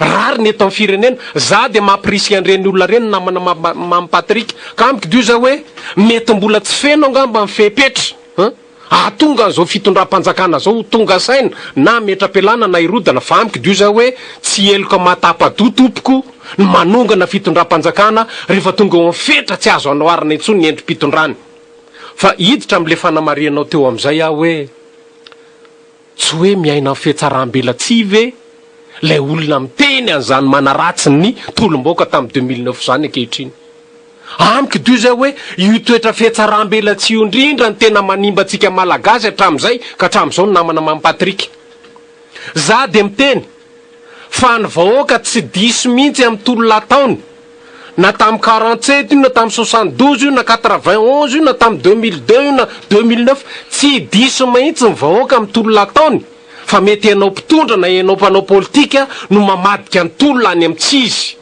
Rariny eto amin'ny firenena. Za dia mampirisika an'ireny olona ireny namana Mamy Patrick. Ka amiko dio za hoe mety mbola tsy feno angamba ny fepetra an! Ahatonga an'izao fitondram-panjakana zao ho tonga saina na hametra-pialana na hirodana fa amiko dio za hoe tsy heloka mahatapa-doha tompoko ny manongana fitondram-panjakana rehefa tonga eo amin'ny fetra tsy azo anoharana intsony ny endri-pitondrany. Fa hiditra amin'ilay fanamarihanao teo amin'izay aho hoe. Tsy hoe miaina amin'ny fihatsaram-belatsihy ve ilay olona miteny an'izany manaratsy ny tolom-baoka tamin'ny 2009 izany ankehitriny? Amiko dio izay hoe io toetra fihatsaram-belatsihy io indrindra no tena manimba antsika Malagasy hatramin'izay ka hatramin'izao ny namana Mamy Patrick. Za dia miteny fa ny vahoaka tsy diso mihitsy amin'ny tolona ataony na tamin'ny 47 io na tamin'ny 72 io na 91 io na tamin'ny 2002 io na 2009, tsy diso mihitsy ny vahoaka amin'ny tolona ataony fa mety ianao mpitondra na ianao mpanao politika no mamadika ny tolona any amin'ny tsy izy.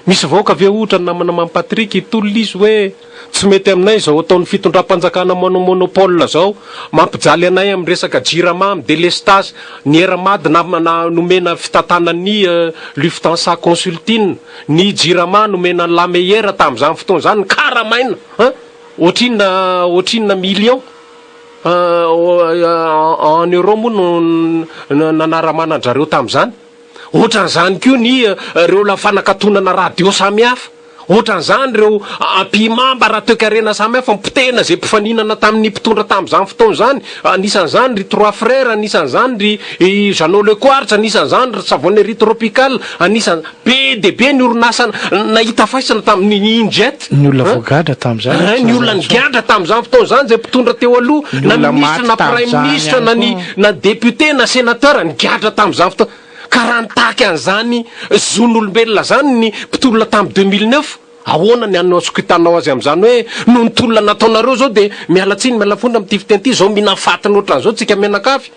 Misy vahoaka ve ohatra ny namana Mamy Patrick hitolona izy hoe tsy mety aminay izao ataon'ny fitondram-panjakana manao monopole zao, mampijaly anay amin'ny resaka jirama, amin'ny delestazy, ny Air Mad na nomena fitantanan'ny Lufthansa Consulting, ny jirama nomena an'i Lameyer tamin'izany fotoana izany, ny karamaina an! ohatrinona ohatrinona millions en euro moa no nanaramana an-dRareo tamin'izany. Ohatran'izany koa ny ireo la fanakatonana radio samihafa, ohatran'izany ireo ampihimamba ara-toekarena samihafa, mpitena izay mpifaninana tamin'ny mpitondra tamin'izany fotoana izany, anisan'izany ry Trois Frères, anisan'izany ry Jeannot Le Quartz, anisan'izany ry Savonnerie Tropicale, anisan-, be dia be ny orinasa nahita faisana tamin'ny Injet. Ny olona voagadra tamin'izany. Ny olona nigadra tamin'izany fotoana izany, izay mpitondra teo aloha, na minisitra, na praiminisitra, na ny na député, na sénateur, nigadra tamin'izany fotoana. Ka raha nitaky an'izany zon'olombelona izany ny mpitolona tamin'ny 2009, ahoana ny hanosokitanao azy amin'izany hoe noho ny tolona nataonareo izao dia miala tsiny, miala fondro amin'ity fiteny ity, izao mihinana fatiny ohatran'izao tsika mianakavy.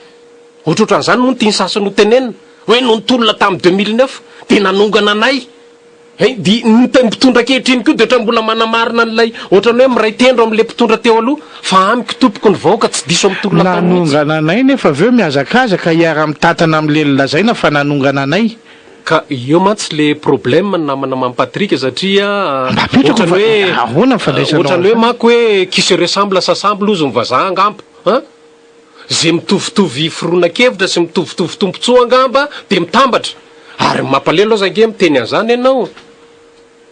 Ohatrohatran'izany moa no tian'ny sasany ho tenenina, hoe noho ny tolona tamin'ny 2009 dia nanongana anay. Hay, dia ny mpitondra ankehitriny koa dia ohatran'ny mbola manamarina an'ilay ohatran'ny hoe miray tendro amin'ilay mpitondra teo aloha, fa amiko tompoko ny vahoaka tsy diso amin'ny tolona ataony mihitsy. Nanongana anay nefa avy eo mihazakazaka hiara-mitantana amin'ilay nolazaina fa nanongana anay. Ka eo mantsy le problème namana Mamy Patrick satria Mba apetrako ohatran'ny fa hoe ahoana ny fandraisanao ohatran'ny hoe an'izany? manko hoe qui se ressemble s'assemble hozy ny vazaha angamba an! Ze mitovitovy fironan-kevitra sy mitovitovy tombontsoa angamba dia mitambatra. Ary ny mampalelo aza ange miteny an'izany ianao.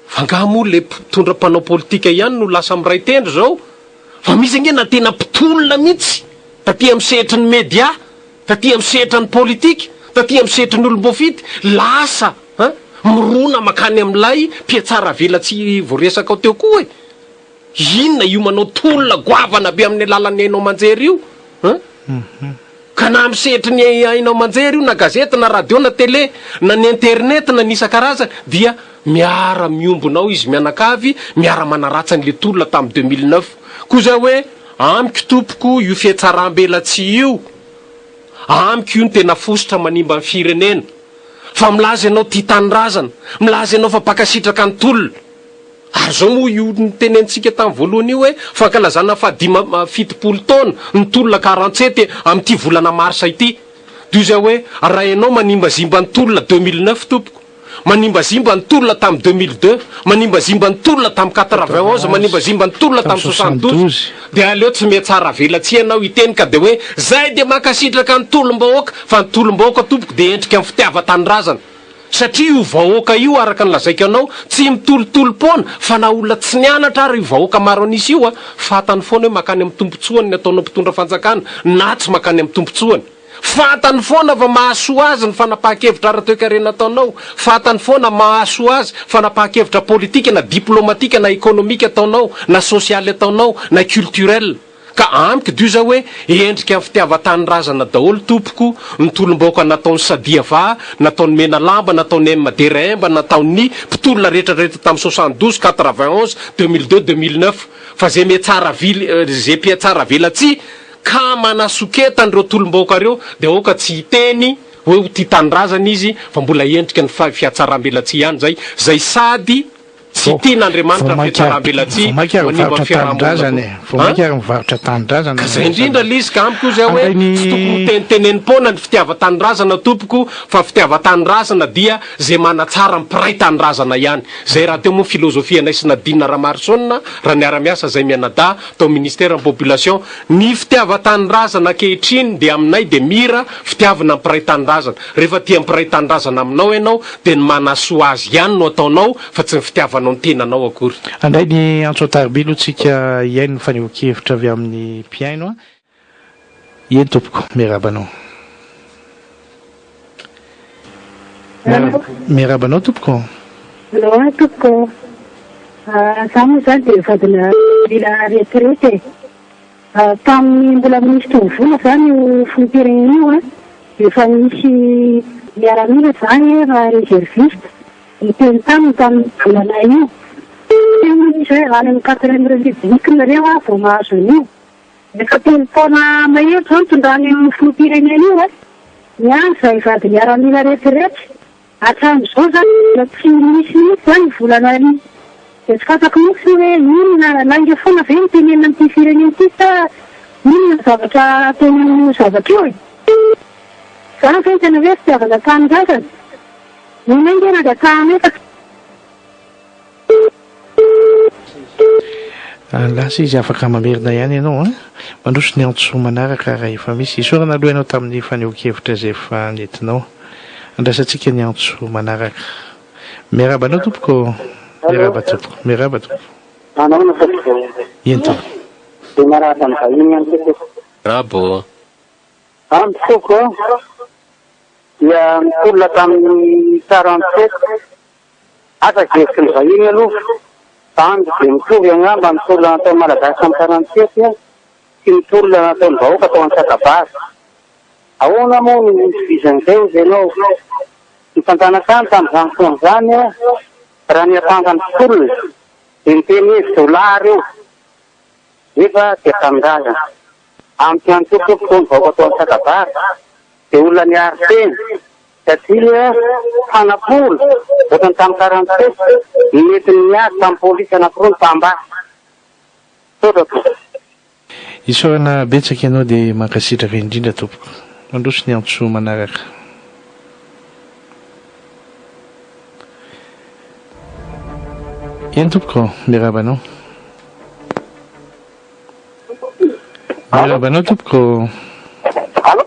Fa angaha moa le mpitondra mpanao politika ihany no lasa miray tendro izao? Fa misy ange na tena mpitolona mihitsy taty amin'ny sehatry ny media, taty amin'ny sehatra ny politika, taty amin'ny sehatry ny olom-boafidy, lasa an, mirona mankany amin'ilay mpihatsaravelatsihy voaresakao teo koa e. Inona io manao tolona goavana be amin'ny alalan'ny haino aman-jery io an? Ka na amin'ny sehatry ny haino aman-jery io na gazety na radio na télé na ny internet na ny isan-karazany dia miara miombona ao izy mianakavy miara manaratsy an'le tolona tamin'ny 2009. Koa zay hoe amiko tompoko io fihatsaram-belatsihy io amiko io no tena fositra manimba ny firenena. Fa milaza ianao tia tanindrazana, milaza ianao fa mpankasitraka ny tolona. Ary izao moa io notenenintsika tamin'ny voalohany io hoe fankalazana fahadimy 70 taona ny tolona 47 amin'ity volana marsa ity. Dia izay hoe raha ianao manimbazimba ny tolona 2009 tompoko, manimbazimba ny tolona tamin'ny 2002, manimbazimba ny tolona tamin'ny 91, manimbazimba ny tolona tamin'ny 72, dia aleo tsy mihatsara velatsihy ianao hiteny ka dia hoe zay dia mankasitraka ny tolom-bahoaka fa ny tolom-bahoaka tompoko dia endrika ny fitiavan-tanindrazana. Satria io vahoaka io araka ny lazaiko anao tsy mitolotolom-poana fa na olona tsy nianatra ary io vahoaka maro an'isa io a, fantany foana hoe mankany amin'ny tombotsoany ny ataonao mpitondra fanjakana na tsy mankany amin'ny tombotsoany. Fantany foana fa mahasoa azy ny fanapahan-kevitra ara-toekarena ataonao, fantany foana mahasoa azy fanapahan-kevitra politika na diplomatika na ekonomika ataonao na sosialy ataonao na culturel. Ka amiko dio zao hoe endrika ny fitiavan-tanindrazana daholo tompoko ny tolom-bahoaka nataon'i Sadiava, nataon'i Menalamba, nataon'i MDRM, nataon'ny mpitolona rehetra rehetra tamin'ny 72, 91, 2002, 2009. Fa ze mihatsara vil ze mpihatsara velatsihy ka manasoketa an'ireo tolom-bahoaka reo de aoka tsy hiteny hoe ho tia tanindrazana izy fa mbola endrika ny fihatsaram-belatsihy ihany zay, zay sady Tsy tian'Andriamanitra ny fihatsaram-belatsihy manimba ny fiaraha-monina koa. Vao mainka ary mivarotra tanindrazana. Ka zay indrindra le izy ka amiko zay hoe tsy tokony ho tenitenenim-poana ny fitiavan-tanindrazana tompoko fa fitiavan-tanindrazana dia zay manatsara ny mpiray tanindrazana ihany. Zay rahateo moa filozofianay sy Nadine Ramaroson raha niara-miasa zay mianadahy tao ministère ny population. Ny fitiavan-tanindrazana ankehitriny dia aminay dia mira fitiavana ny mpiray tanindrazana. Rehefa tia mpiray tanindrazana aminao ianao dia ny manasoa azy ihany no ataonao fa tsy ny fitiavanao ny tenanao akory. Handray ny antso an-tariby aloha tsika hihaino ny fanehoan-kevitra avy amin'ny mpihaino a. Eny tompoko, miarahaba anao. Miarahaba anao tompoko. Aloha tompoko. Za moa zany dia vadina mila retraite e. Tamin'ny mbola minisitry ny vola izany io filoham-pirenena io dia efa nisy miaramila izany raha reserviste niteny taminy tamin'io volana io. Niteny moa izy hoe any amin'ny quatrième république nareo vao mahazo an'io. Efa telo taona mahery izao nitondran'io filoham-pirenena io ny ahy izay vady miaramila retraite. Hatramin'izao izany mbola tsy nisy mihitsy izany volana iny. Dia tsy fantako mihitsy hoe inona, lainga foana ve no tenenina amin'ity firenena ity sa inona ny zavatra ataony amin'io zavatra io e? Izany ve no tena hoe fitiavana tanindrazana? Ny anay nge nangatahanay fa. Lasa izy afaka mamerina ihany ianao an! Mandroso ny antso manaraka raha efa misy. Isaorana aloha ianao tamin'ny fanehoan-kevitra izay efa nentinao. Andrasantsika ny antso manaraka. Miarahaba anao tompoko ô! Miarahaba tompoko. Miarahaba tompoko. Manahoana tompoko? Eny tompoko. Dia miarahaba ny vahiny ihany koa tompoko. Miarahaba ô! Amiko tompoko ô, dia nitolona tamin'ny 47 Asa hevitry ny vahiny aloha fa amiko dia mitovy angamba ny tolona nataon'ny Malagasy tamin'ny quarante-sept sy ny tolona nataon'ny vahoaka tao Antsakabary. Ahoana moa no hitovizan'izay hozy ianao? Ny fanjanakany tamin'izany fotoana izany raha niampanga ny mpitolona dia niteny hoe jiolahy ireo nefa tia tanindrazana. Amiko ihany koa tompoko ny vahoaka tao Antsakabary dia olona niaro tena Satria fanapolo ohatran'ny tamin'ny 47 no nentiny niady tamin'ny polisy anankiroa ny mpambasy. Misaotra tompoko. Isaorana betsaka ianao dia mankasitraka indrindra tompoko. Mandroso ny antso manaraka. Eny tompoko, miarahaba anao. Miarahaba anao tompoko. Allo.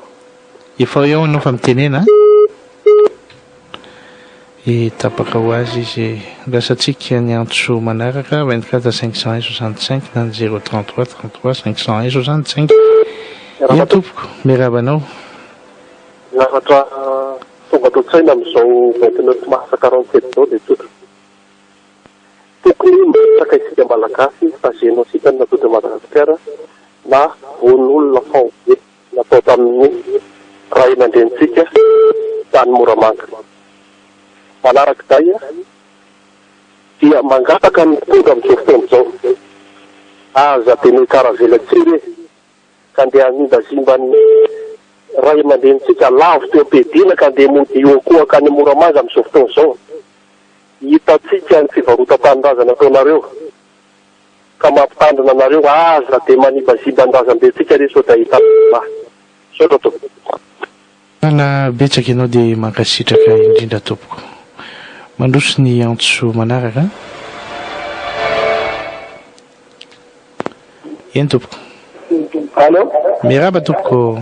Efa eo ianao fa mitenena a. E tapaka ho azy izy. Andrasantsika ny antso manaraka 24 501 65 na ny 033 33 501 65. Eny tompoko, miarahaba anao. Ny zavatra tonga ato an-tsaina amin'izao 29 mars 47 izao dia tsotra. Tokony miresaka isika Malagasy fa génocide ny natao teto Madagasikara na vono olona faobe. natao tamin'ny ray aman-drenintsika tany Moramanga. Manarak'izay dia mangataka ny mpitondra amin'izao fotoana izao, aza dia mihatsaravelatsihy re ka andeha hanimbazimba ny ray aman-drenintsika lavo teo am-piadiana ka andeha mody hihoakohaka any Moramanga amin'izao fotoana izao. Hitantsika ny fivarotan-tanindrazana ataonareo ka mampitandrina anareo aza dia manibazimba ny razambentsika re sao dia ahitana lahy. Misaotra tompoko. Tena betsaka ianao dia mankasitraka indrindra tompoko. Mandroso ny antso manaraka. Eny tompoko. Allo. Miarahaba tompoko.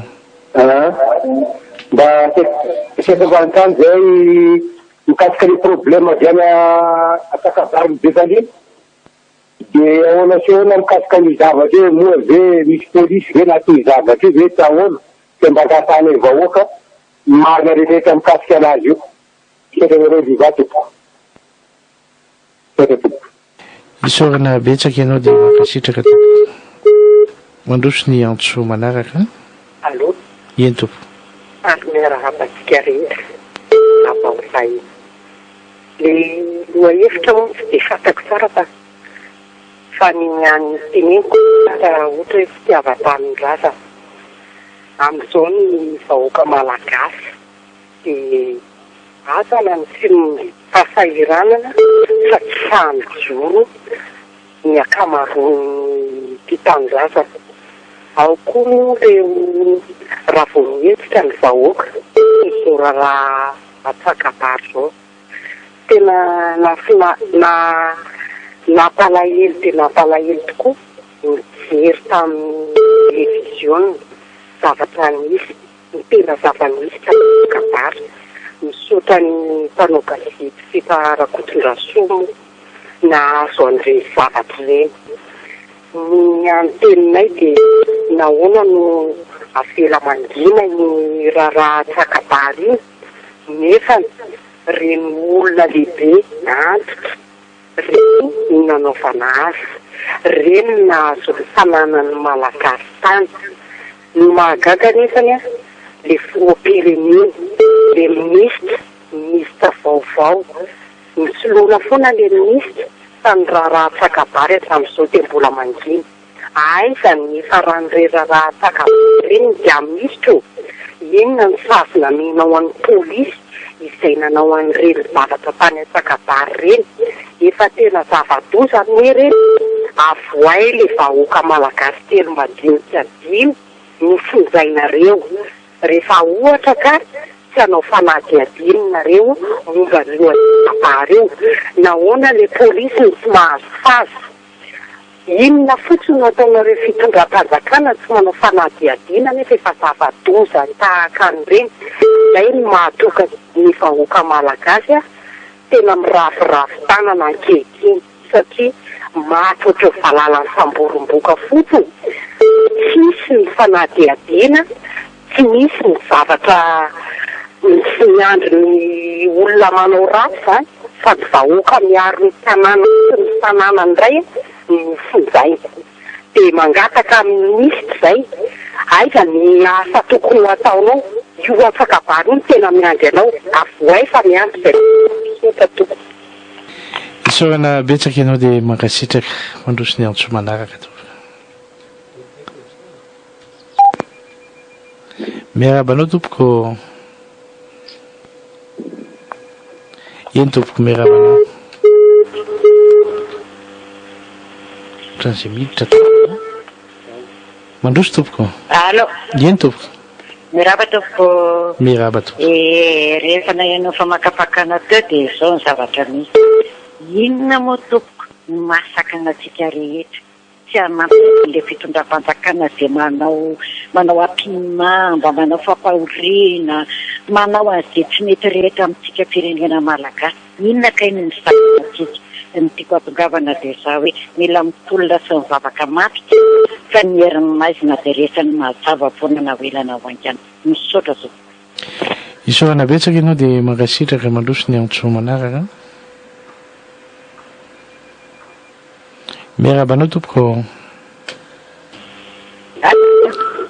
Ah, mba saika mba hanontany zay mikasika ny problème avy any Antsakabary Bevandriana. Dia ahoana sy ahoana mikasika an'io zavatra io, moa ve misy polisy ve anatin'io zavatra io ve sa ahoana? Dia mba angatahanay vahoaka ny marina rehetra mikasika anazy io. Misaotra anareo Viva tompoko. Misaotra tompoko. Isaorana betsaka ianao dia mankasitraka tompoko. Mandroso ny antso manaraka. Allo. Eny tompoko. Faly miarahaba antsika rehetra. Abaosaina. Le lohahevitra moa tsy dia fantako tsara fa fa ny an'ny teneniko raha ohatra hoe fitiavan-tanindrazana. Amin'izao ny vahoaka malagasy dia azana ny tsy fahasahiranana fa tsy sahy mijoro ny ankamaroan'ny tia tanindrazana. Ao koa moa ireo raha vao mihetsika ny vahoaka izao raharaha Atsakabary izao. Tena nafina na nampalahelo dia nampalahelo tokoa nijery tamin'ny televiziona zavatra nisy, ny tena zava-nisy tany Atsakabary. Misaotra ny mpanao gazety Fefa Rakotondrasoa moa nahazo an'ireny zavatra ireny. Ny an'ny teninay dia nahoana no avela mangina iny raharaha Atsakabary iny nefa ireny olona lehibe antitra ireny no nanaovana azy, ireny no nahazo ny fananan'ny Malagasy tany. Ny mahagaga anefany an, le filoham-pirenena, le minisitra, minisitra vaovao, Nisoloana foana le minisitra fa ny raharaha Tsakabary hatramin'izao dia mbola mangina. Aiza ny nifaran'ireny raharaha Tsakabary ireny ny dia minisitra ô? Inona ny sazy namenao an'ny polisy izay nanao an'ireny zavatra tany Antsakabary ireny? Efa tena zava-doza anie ireny e! Avohay le vahoaka malagasy telo madinika dimy nofonjainareo. Rehefa ohatra ka tsy hanao fanadihadiana nareo momba an'io Antsakabary io, nahoana le polisy no tsy mahazo sazy? Inona fotsiny no ataonareo fitondram-panjakana tsy manao fanadihadiana nefa efa zava-doza tahaka an'ireny? Izay no mahatoka ny vahoaka malagasy tena miraviravy tanana ankehitriny. satria maty ohatran'ny valala nisamborim-boka fotsiny, tsisy ny fanadihadiana, tsy misy ny zavatra tsy miandry ny olona manao ratsy izany fa ny vahoaka miaro ny tanàna sy ny fananany indray no fonjaina. Dia mangataka amin'ny minisitra izay, aiza ny asa tokony ho ataonao, io antsakabary io no tena miandry anao, avohay fa miandry izay. Misaotra tompoko. Isaorana betsaka ianao dia mankasitraka. Mandroso ny antso manaraka tompoko. Miarahaba anao tompoko. Eny tompoko miarahaba anao. Ohatran'izay miditra tompoko. Mandroso tompoko. Allo. Eny tompoko. Miraba tompoko. Miraba tompoko. Eh, rehefa naheno famakafakana teo dia izao ny zavatra misy. Inona moa tompoko no mahasakana antsika rehetra tsy hanampy an'ilay fitondram-panjakana izay manao manao ampihimamba, manao fampahoriana, manao an'izay tsy mety rehetra amintsika firenena malagasy. Inona kay no misakana antsika? Ny tiako hatongavana dia izao hoe mila mitolona sy mivavaka mafy isika fa ny herin'ny maizina dia resin'ny mazava foana na ho ela na ho haingana. Misaotra tompoko. Isaorana betsaka ianao dia mankasitraka mandroso ny antso manaraka. Miarahaba anao tompoko.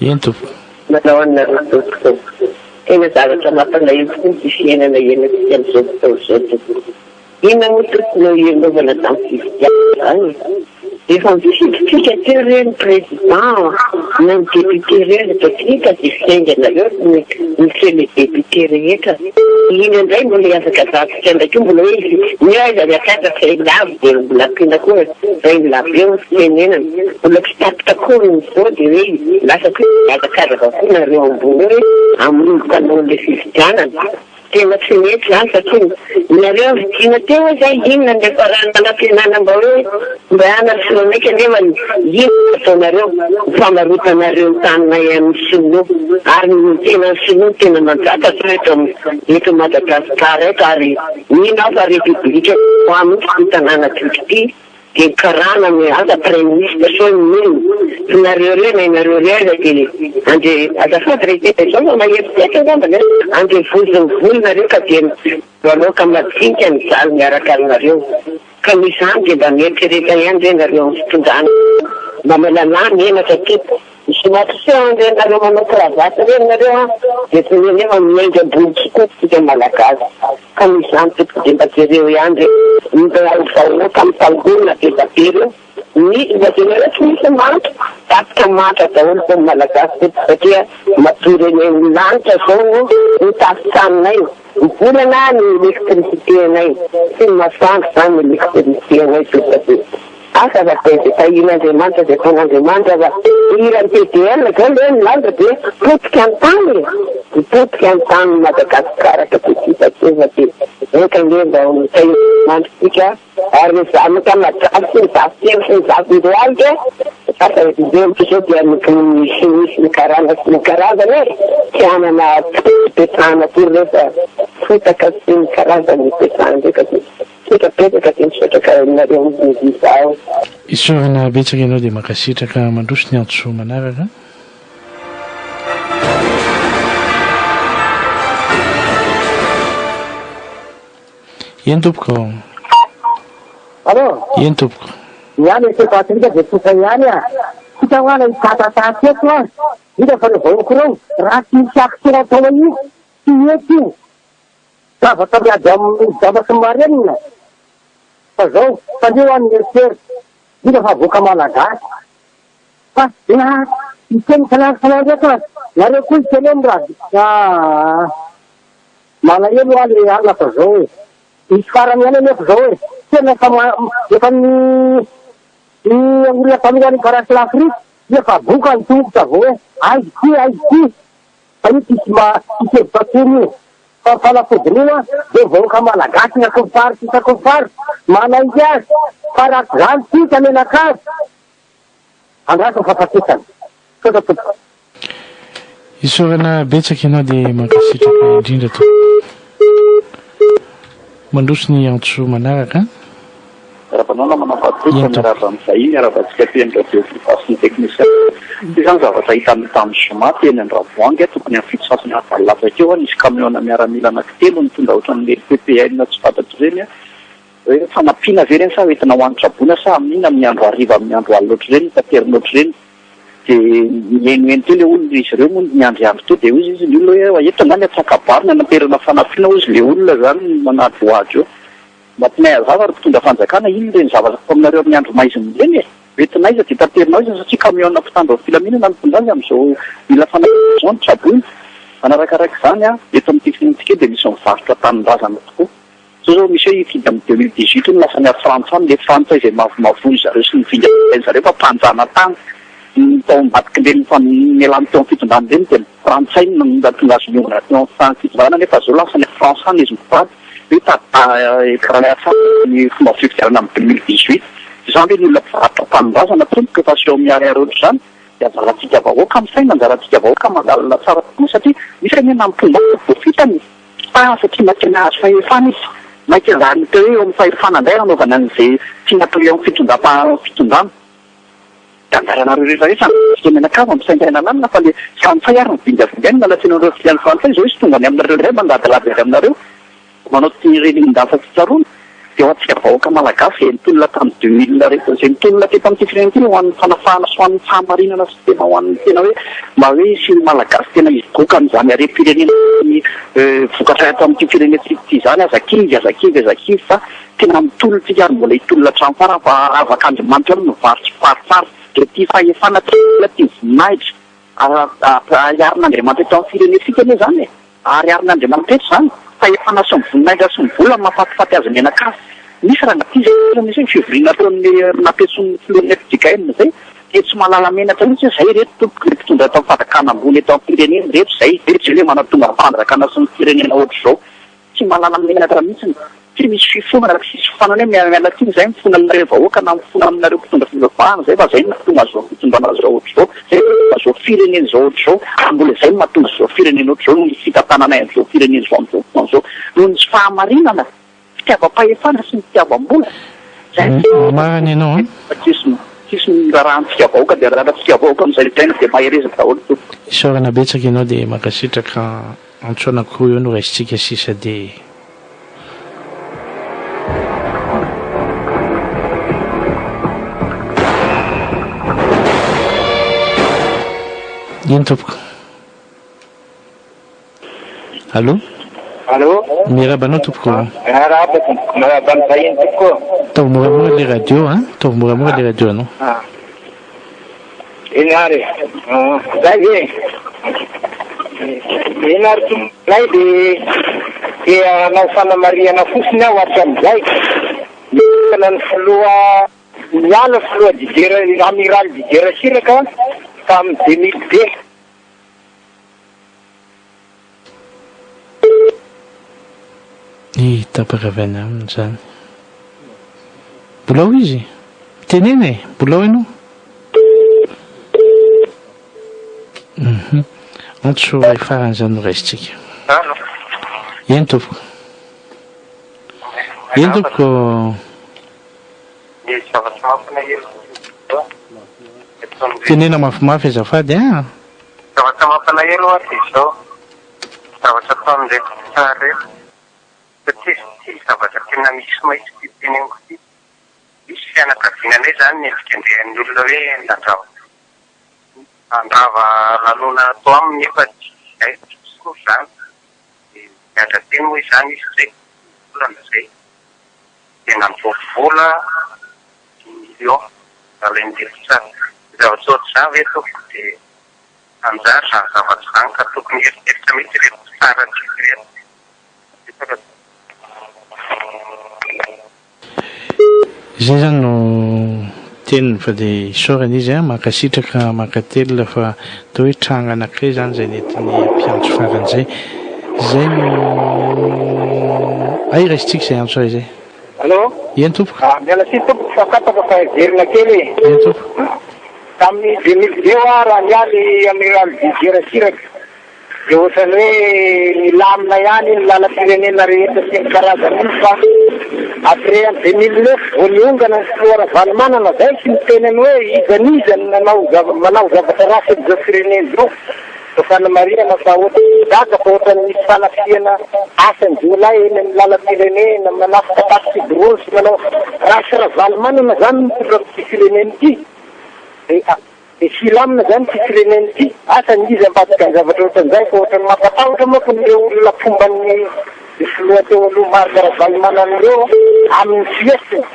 Eny tompoko. Manao anareo tompoko. Tena zavatra mampalahelo tokoa ity fiainana iainantsika amin'izao fotoana izao tompoko. Inona moa tompoko no hianaovana tamin'ny fifidianana izany e? Efa nifidintsika teo re ny président na ny député ireny dia tsy hita izay fiainganareo ny monsieur le député rehetra. Iny indray mbola hiazakazahantsika indray koa mbola hoe ny aiza ny hatraiza fa lavo dia mbola ampiana koa rainilabeo ny fitenenana. Mbola tsy tapitra akory ny izao dia hoe lasa koa hihazakazaka koa nareo ambony eo hoe hanomboka hanao an'ilay fifidianana. Tena tsy mety izany satria nareo vidiana teo hoe zay inona ny niafarany nanantenana mba hoe mba hanatsoa maika nefa inona no ataonareo ny famarotanareo ny taninay amin'ny sinoa ary ny tena ny sinoa no tena manjaka zao eto eto Madagascar eto ary mino aho fa république chinois mihitsy ity tanàna-tsika ity Dia karana ny aza praiminisitra sao ny inona? Tsy nareo reo na ianareo reo aza dia ande azafady re tena izao fa mahery setra angamba nareo andevozin'ny vola nareo ka dia vahoaka madinika mijaly miaraka aminareo ka noho izany dia mba mieritrereta ihany re nareo amin'ny fitondrana mba malalà menatra tompoko Misy mampiseho an'ireny nareo manao cravate ireny nareo an, dia tsy nefa miainga ambony tokoa tsika malagasy, ka noho izany tompoko dia mba jereo ihany re ny vahoaka mitangorona be da be ireo, ny mba jereo tsy misy manta, tapitra manta daholo zao ny malagasy tompoko satria matory eny amin'ny lanitra zao no tafitraninay, ny volana ny électricité anay, tsy ny masoandro zany ny électricité anay tompoko dia. Asa fa dia izay tahian'Andriamanitra izay ataon'Andriamanitra fa hiran'ny TDL zao le milaza dia potika ny tany e! Dia potika ny tanin'i Madagasikara ka dia tsy hita teo fa dia enga anie mba ho tahian'Andriamanitra isika ary ny zanaka malagasy sy ny zafikely sy ny zafindohalika asa ireo izao dia ny sinoa sy ny karana sy ny karazany e! Tsy hanana fipetrahana akory ireo fa fotaka sy ny karazany ipetrahana ireo ka dia Misaotra betsaka dia misaotra ka nareo mizaha. Isaorana betsaka ianao dia mankasitraka mandroso ny antso manaraka. Eny tompoko. Allô? Eny tompoko. Ny ahy Monsieur Patrick dia tsotra ihany ah. Tsika hoa ilay tatatata eto ah. Indrindra fa ireo vahoaka ireo, raha tsy misy action atao an'io, tsy mety io. Zavatra miady amin'ny jamba sy ny marenina fa zao tandreo an ny eritreritra indrindra fa avoaka malagasy fa na hiteny isan'andro isan'andro eto aza nareo koa iteneno raha aa malahelo aho le alina fa zao e misy farany ihany anefa zao e tena efa efa ny ny olona taloha any parasy l'Afrique efa boka ny tongotra vao hoe aiza ty aiza ty Fa io tsisy mba tsisy hevitra tsony io. Fa ny fanafodiny io an, dia vahoaka malagasy isaky ny faritra isaky ny faritra manaiky azy fa raha tsy zany tsika mianakavy andraso ny fahafatesana. Misaotra tompoko. Isaorana betsaka ianao dia mankasitraka indrindra tompoko. Mandroso ny antso manaraka. Miarahaba anao namana Patrick, miarahaba ny vahiny, miarahaba antsika aty amin'ny radio Viva sy ny teknisiana. Ity izany zavatra hita tamin'ny zoma teny Andravoahangy, tokony amin'ny 7 sasany amin'ny 8 latsaka eo, nisy camion-na miaramila anankitelo nitondra ohatran'ireny PPN tsy fantatro ireny, hoe fanampiana ve ireny sa hoentina ho an'ny traboina sa amin'inona amin'ny andro hariva amin'ny andro alina ohatr'ireny, taterina ohatr'ireny. Dia nihainohaino teo ilay olona, izy ireo moa niandriandry teo, dia hoy izy ny olona hoe eto angaha ny antsakabary nanaterana fanampiana hoy izy ilay olona izany manadrohadro eo. Mba tianay hazava ry mpitondra fanjakana, inona ireny zavatra atao aminareo amin'ny andro maizina ireny e? Hoentina aiza dia taterina aiza satria camion mpitandro ny filaminana no mitondra azy amin'izao mila fanampiana izao ny traboina. Manarakaraka izany, eto amin'ity firenentsika dia misy mivarotra tanindrazana tokoa. Zao zao misy hoe hifidy amin'ny 2018 hono lasa any Frantsa any, le frantsay izay mavomavoin zareo sy ny vingavingain zareo fa mpanjanatany ny tao ambadik'ireny nialany teo amin'ny fitondrana ireny dia ny frantsay no nahatonga azy niongana teo amin'ny fitondrana nefa zao lasa any France any izy mivady hoe tady écran ny fomba fifidianana amin'ny 2018 izany ve ny olona mpivarotra tanindrazana tompoko efa aseho miharihary ohatr'izany dia anjarantsika vahoaka misaina anjarantsika vahoaka mandalina tsara tokoa satria misy anie na mpomba voafitany Fa satria maika nahazo fahefana izy, maika zany teo hoe eo amin'ny fahefana indray hanaovana an'izay tiany atao eo amin'ny fitondram-pitondrana. Dia anjaranareo rehetra rehetra ny mianakavy misaintaina lalina fa le frantsay ary mivingavingaina miala tsiny anareo fiteny frantsay izao izy tonga any aminareo indray mandadilady avy aminareo manao tirelin-dasa tsy tsaroana. Dia ho antsika vahoaka Malagasy izay nitolona tamin'ny 2000 rehetra izay nitolona teto amin'ity firenena ity ho an'ny fanafahana sy ho an'ny fahamarinana sy tena ho an'ny tena hoe mba hoe hisian'ny Malagasy tena higoka an'izany harem-pirenena sy ny vokatra eto amin'ity firenentsika ity izany. Aza kivy, aza kivy, aza kivy fa tena mitolona isika ary mbola hitolona hatramin'ny farany fa aravak'Andriamanitra eo ny vary sy farifary. Dia ity fahefana, ity vola, ity voninahitra. Ariarin'Andriamanitra eto amin'ny firenentsika anie izany e! Ariarin'Andriamanitra eto izany. Fahefana sy ny voninahitra sy ny vola no mahafatifaty azy mianakavy. Misy rangahy ity izay misy hoe fivoriana ataon'ny nampiantsoin'ny filohan'ny fjkm izay dia tsy mahalala menatra mihitsy hoe izay ireto tompoko ilay mpitondra eto amin'ny fanjakana ambony eto amin'ny firenena ireto izay ireto izay ilay manatonga ny fanjakana sy ny firenena ohatr'izao. Tsy mahalala menatra mihitsy. Tsy misy fifonana, tsy misy fifanana hoe miala tsiny izay mifona aminareo vahoaka na mifona aminareo mpitondra fivavahana izay fa izay no nahatonga an'izao fitondrana izao ohatr'izao, izay no nahatonga izao firenena izao ohatr'izao ary mbola izay no mahatonga izao firenena ohatr'izao noho ny fitantananay an'izao firenena izao amin'izao fotoana izao noho ny tsy fahamarinana, fitiavam-pahefana sy ny fitiavam-bola. Izay no Marina ianao an. Tsisy tsisy ny raharahantsika vahoaka dia raharahantsika vahoaka amin'izay ilaina dia mahereza daholo tompoko. Isaorana betsaka ianao dia mankasitraka. Antso anankiroa eo no raisintsika sisa dia. Eny tompoko. Allô? Allô? Miarahaba anao tompoko. Miarahaba tompoko, miarahaba ny vahiny tompoko. Ataovy moramora le radio an, ataovy moramora le radio anao. Ah. Eny ary e. Zay ve? Eny ary tomponay dia te hanao fanamarihana fotsiny aho hatramin'izay. Misaona ny filoha niala filoha Didier Amiral Didier Ratsiraka tamin'ny 2002. Ih, tapaka avy any aminy izany. Mbola ao izy? Mitenena e! Mbola ao ianao? Mhm. Antso iray farany izany no raisintsika. Allo. Eny tompoko. Eny tompoko. Misy zavatra mampalahelo Tenena mafimafy azafady an. Zavatra mampalahelo hoa dia izao zavatra ataon'ireto mpitsara ireto satria ity zavatra tena misy mahitsy ity teneniko ity. Misy fianakaviana anay izany nendrikendrehan'ny olona hoe nandrava handrava lanona ato aminy nefa tsy izay tsy akory izany. Dia nigadra teny moa izany izy izay volana izay. Dia nandoa vola dimy millions nalain'ireto mpitsara. Zavatra ohatr'izany ve tompoko dia Hanjary izany zavatra izany ka tokony hieritreritra mihitsy ireto mpitsara antsika ireto. Betsaka. Izay izany no teniny fa dia isaorana izy an, mankasitraka mankatelina fa atao hoe tranga anankiray izany izay nentiny mpiantso farany izay. Izay no hay raisintsika izay antso iray izay. Allô? Eny tompoko. Ah, miala tsiny tompoko fa tapaka fa heverina kely e. Eny tompoko. Tamin'ny 2002 aho raha niala i Amiral Didier Ratsiraka dia ohatran'ny hoe nilamina ihany ny lalam-pirenena rehetra sy ny karazany iny fa après en 2009 vao niongana ny filoha Ravalomanana zay tsy niteny ny hoe iza n'iza no nanao zava manao zavatra ratsy amin'izao firenena izao fa fanamarihana fa ohatran'ny gaga fa ohatran'ny misy fanafihana asan-jiolahy eny amin'ny lalam-pirenena manafika taxi-brousse sy manao raha tsy Ravalomanana zany no mitondra amin'ity firenena ity. Dia dia tsy hilamina zany ity firenena ity. Asa ny iza ambadika ny zavatra ohatran'izany fa ohatran'ny mampatahotra manko ireo olona mpomba ny filoha teo aloha Marc Ravalomanana ireo amin'ny fihetsiny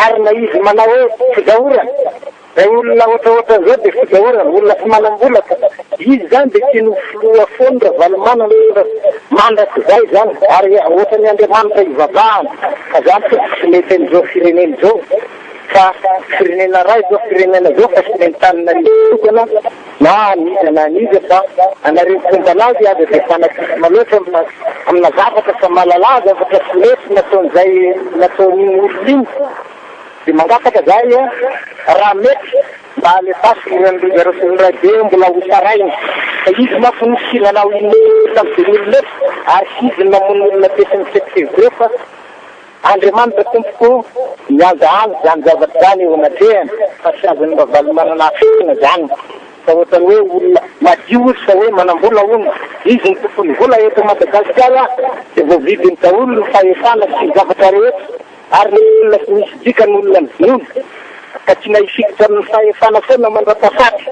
ary na izy manao hoe fozaorana izay olona ohatraohatran'izao dia fozaorana olona tsy manam-bola ka izy zany dia tiany ho filoha foana Ravalomanana mandrakizay zany ary ohatran'ny Andriamanitra ivavahana ka zany tsy mety amin'izao firenena izao. Fa firenena ray zao firenena zao fa tsy nentanina tokana na an'iza na an'iza fa anareo mpomba anazy aza dia fanatisme loatra amina amina zavatra fa mahalala zavatra tsy mety nataon'izay nataon'iny olona iny dia mangataka zahay a raha mety mba alefaso ry Rasolondraibe mbola ho tsaraina fa izy manko no tsy nanao inona tamin'ny 2009 ary tsy izy no namono olona tetsy amin'ny sept février fa Andriamanitra tompoko mihaza azy zany zavatra zany eo anatrehany fa tsy azon'i Ravalomanana afenina zany fa ohatrany hoe olona madio izy fa hoe manambola hono izy no tompon'ny vola eto Madagasikara dia voavidiny daholo ny fahefana sy ny zavatra rehetra. Ary ny olona tsy misy dikany olona mivono ka tiana hifikitra amin'ny fahefana foana mandra-pahafaty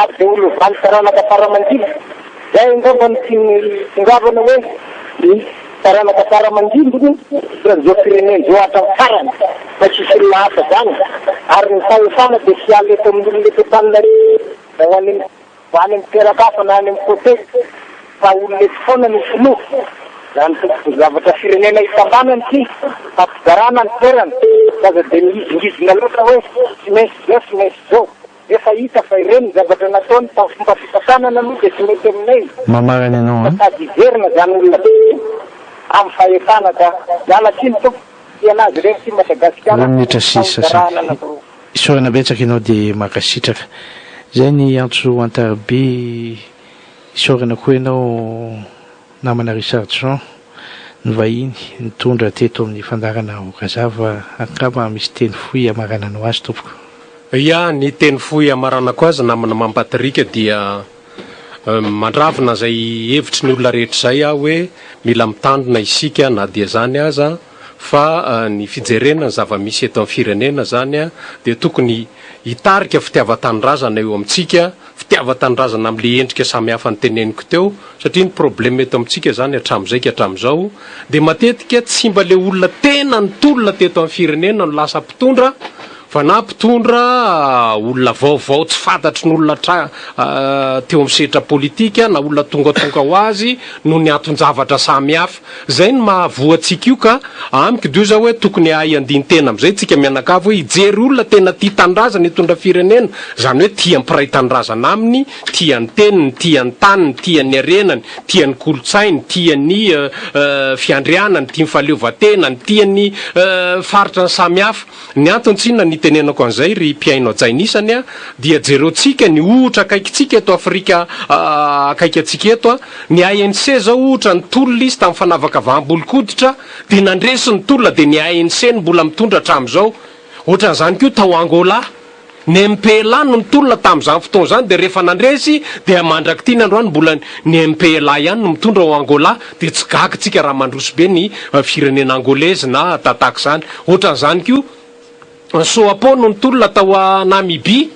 ary dia ho lovan'ny taranaka fara-mandimby. Izay angamba no tiany hitongavana hoe ny taranaka fara-mandimby no hitondra an'izao firenena izao hatramin'ny farany fa tsy hisy olona hafa izany ary ny fahefana dia hiala eto amin'ny olona eto Antananarivo na ho any amin'ny Mba any amin'ny toeran-kafa na any amin'ny côté fa olona eto foana no filoha. Zany tompoko zavatra firenena itambanana ity fa fizarana ny toerana fa aza dia mihizingizina loatra hoe tsy maintsy izao tsy maintsy izao. Efa hita fa ireny ny zavatra nataony tamin'ny fomba fitantanana aloha dia tsy mety aminay Mamarana ianao fa an. sady hiverina zany olona be amin'ny fahefana ka miala tsiny tompoko tia anazy ireny ity Madagasikara Roa minitra fa sy sasany. hozarahana anankiroa. Isaorana betsaka ianao dia mankasitraka. Izay ny antso an-tariby isaorana koa ianao namana Richardson nivahiny nitondra teto amin'ny fandaharana Okazava. Angamba misy teny fohy hamarananao azy tompoko. Ya, ny teny fohy hamaranako azy namana Mampatrick dia mandravona izay hevitry ny olona rehetra izay aho hoe mila mitandrina isika na dia izany aza fa ny fijerena ny zava-misy eto amin'ny firenena izany dia tokony hitarika fitiavan-tanindrazana eo amintsika, fitiavan-tanindrazana amin'ilay endrika samihafa noteneniko teo, satria ny problème eto amintsika izany hatramin'izay ka hatramin'izao dia matetika tsy mba ilay olona tena nitolona teto amin'ny firenena no lasa mpitondra fa na mpitondra olona vaovao tsy fantatry ny olona teo amin'ny sehatra politika na olona tongatonga ho azy noho ny anton-javatra samihafa. Zay no mahavoa antsika io ka, amiko dio zao hoe tokony hahay handini-tena amizay tsika mianakavy hoe hijery olona tena tia tanindrazana hitondra firenena, zany hoe tia mpiray tanindrazana aminy, tia ny teniny, tia ny taniny, tia ny harenany, tia ny kolontsainy, tia ny fiandrianany, tia ny fahaleovantenany, tia ny faritra ny samihafa. Ny antony tsinona nitenenako an'izay ry mpihaino hajaina isany a, dia jereo tsika ny ohtra akaikintsika eto Afrika akaiky antsika eto a, ny ANC zao ohtra nitolona izy tamin'ny fanavakavaham-bolon-koditra dia nandresy ny tolona dia ny ANC no mbola mitondra hatramin'izao, ohatran'izany koa tao Angola. Ny MPLA no nitolona tamin'izany fotoana izany dia rehefa nandresy dia mandrak'ity ny androany mbola ny MPLA ihany no mitondra ao Angola dia tsy gaga tsika raha mandroso be ny firenena Angolaise na tataka izany. Ohatran'izany koa ny Soapo no nitolona tao Namibie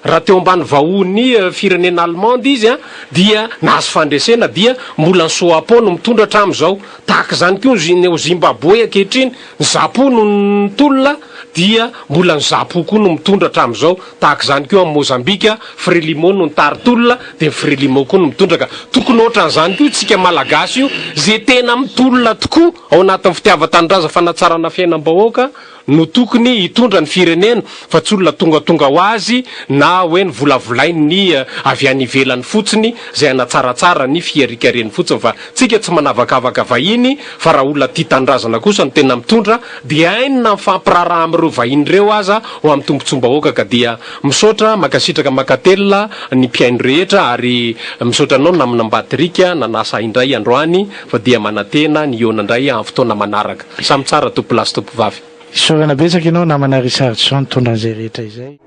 raha teo ambany vahohon'ny firenena Allemande izy dia nahazo fandresena dia mbola ny Soapo no mitondra hatramin'izao. Tahaka izany koa ny ao Zimbabwe ankehitriny, ny Zapu no nitolona dia mbola ny Zapu koa no mitondra hatramin'izao, tahaka izany koa any Mozambika, Frelimo no nitari-tolona dia ny Frelimo koa no mitondra ka tokony ohatran'izany koa isika Malagasy io, izay tena mitolona tokoa ao anatin'ny fitiavan-tanindrazana fanatsarana fiainam-bahoaka no tokony hitondra ny firenena fa tsy olona tongatonga ho azy na hoe novolavolain'ny avy any ivelany fotsiny izay hanatsaratsara ny fiharikareny fotsiny fa tsika tsy manavakavaka vahiny fa raha olona tia tanindrazana kosa no tena mitondra dia hainy na mifampiraharaha amin'ireo vahiny ireo aza ho amin'ny tombotsoam-bahoaka ka dia misaotra mankasitraka mankatelina ny mpihaino rehetra ary misaotra anao namana Mbatirika nanasa ahy indray androany fa dia manantena ny hihaona indray amin'ny fotoana manaraka. Samy tsara tompolahy sy tompovavy. Isaorana betsaka ianao namana Richardson nitondra an'izay rehetra izay.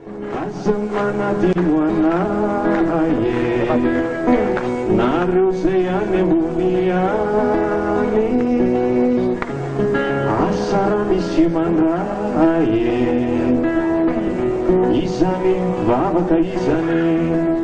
Aza manadino anah e, nareo zay any ambony any, asa raha misy mandray e, izany vavaka izany.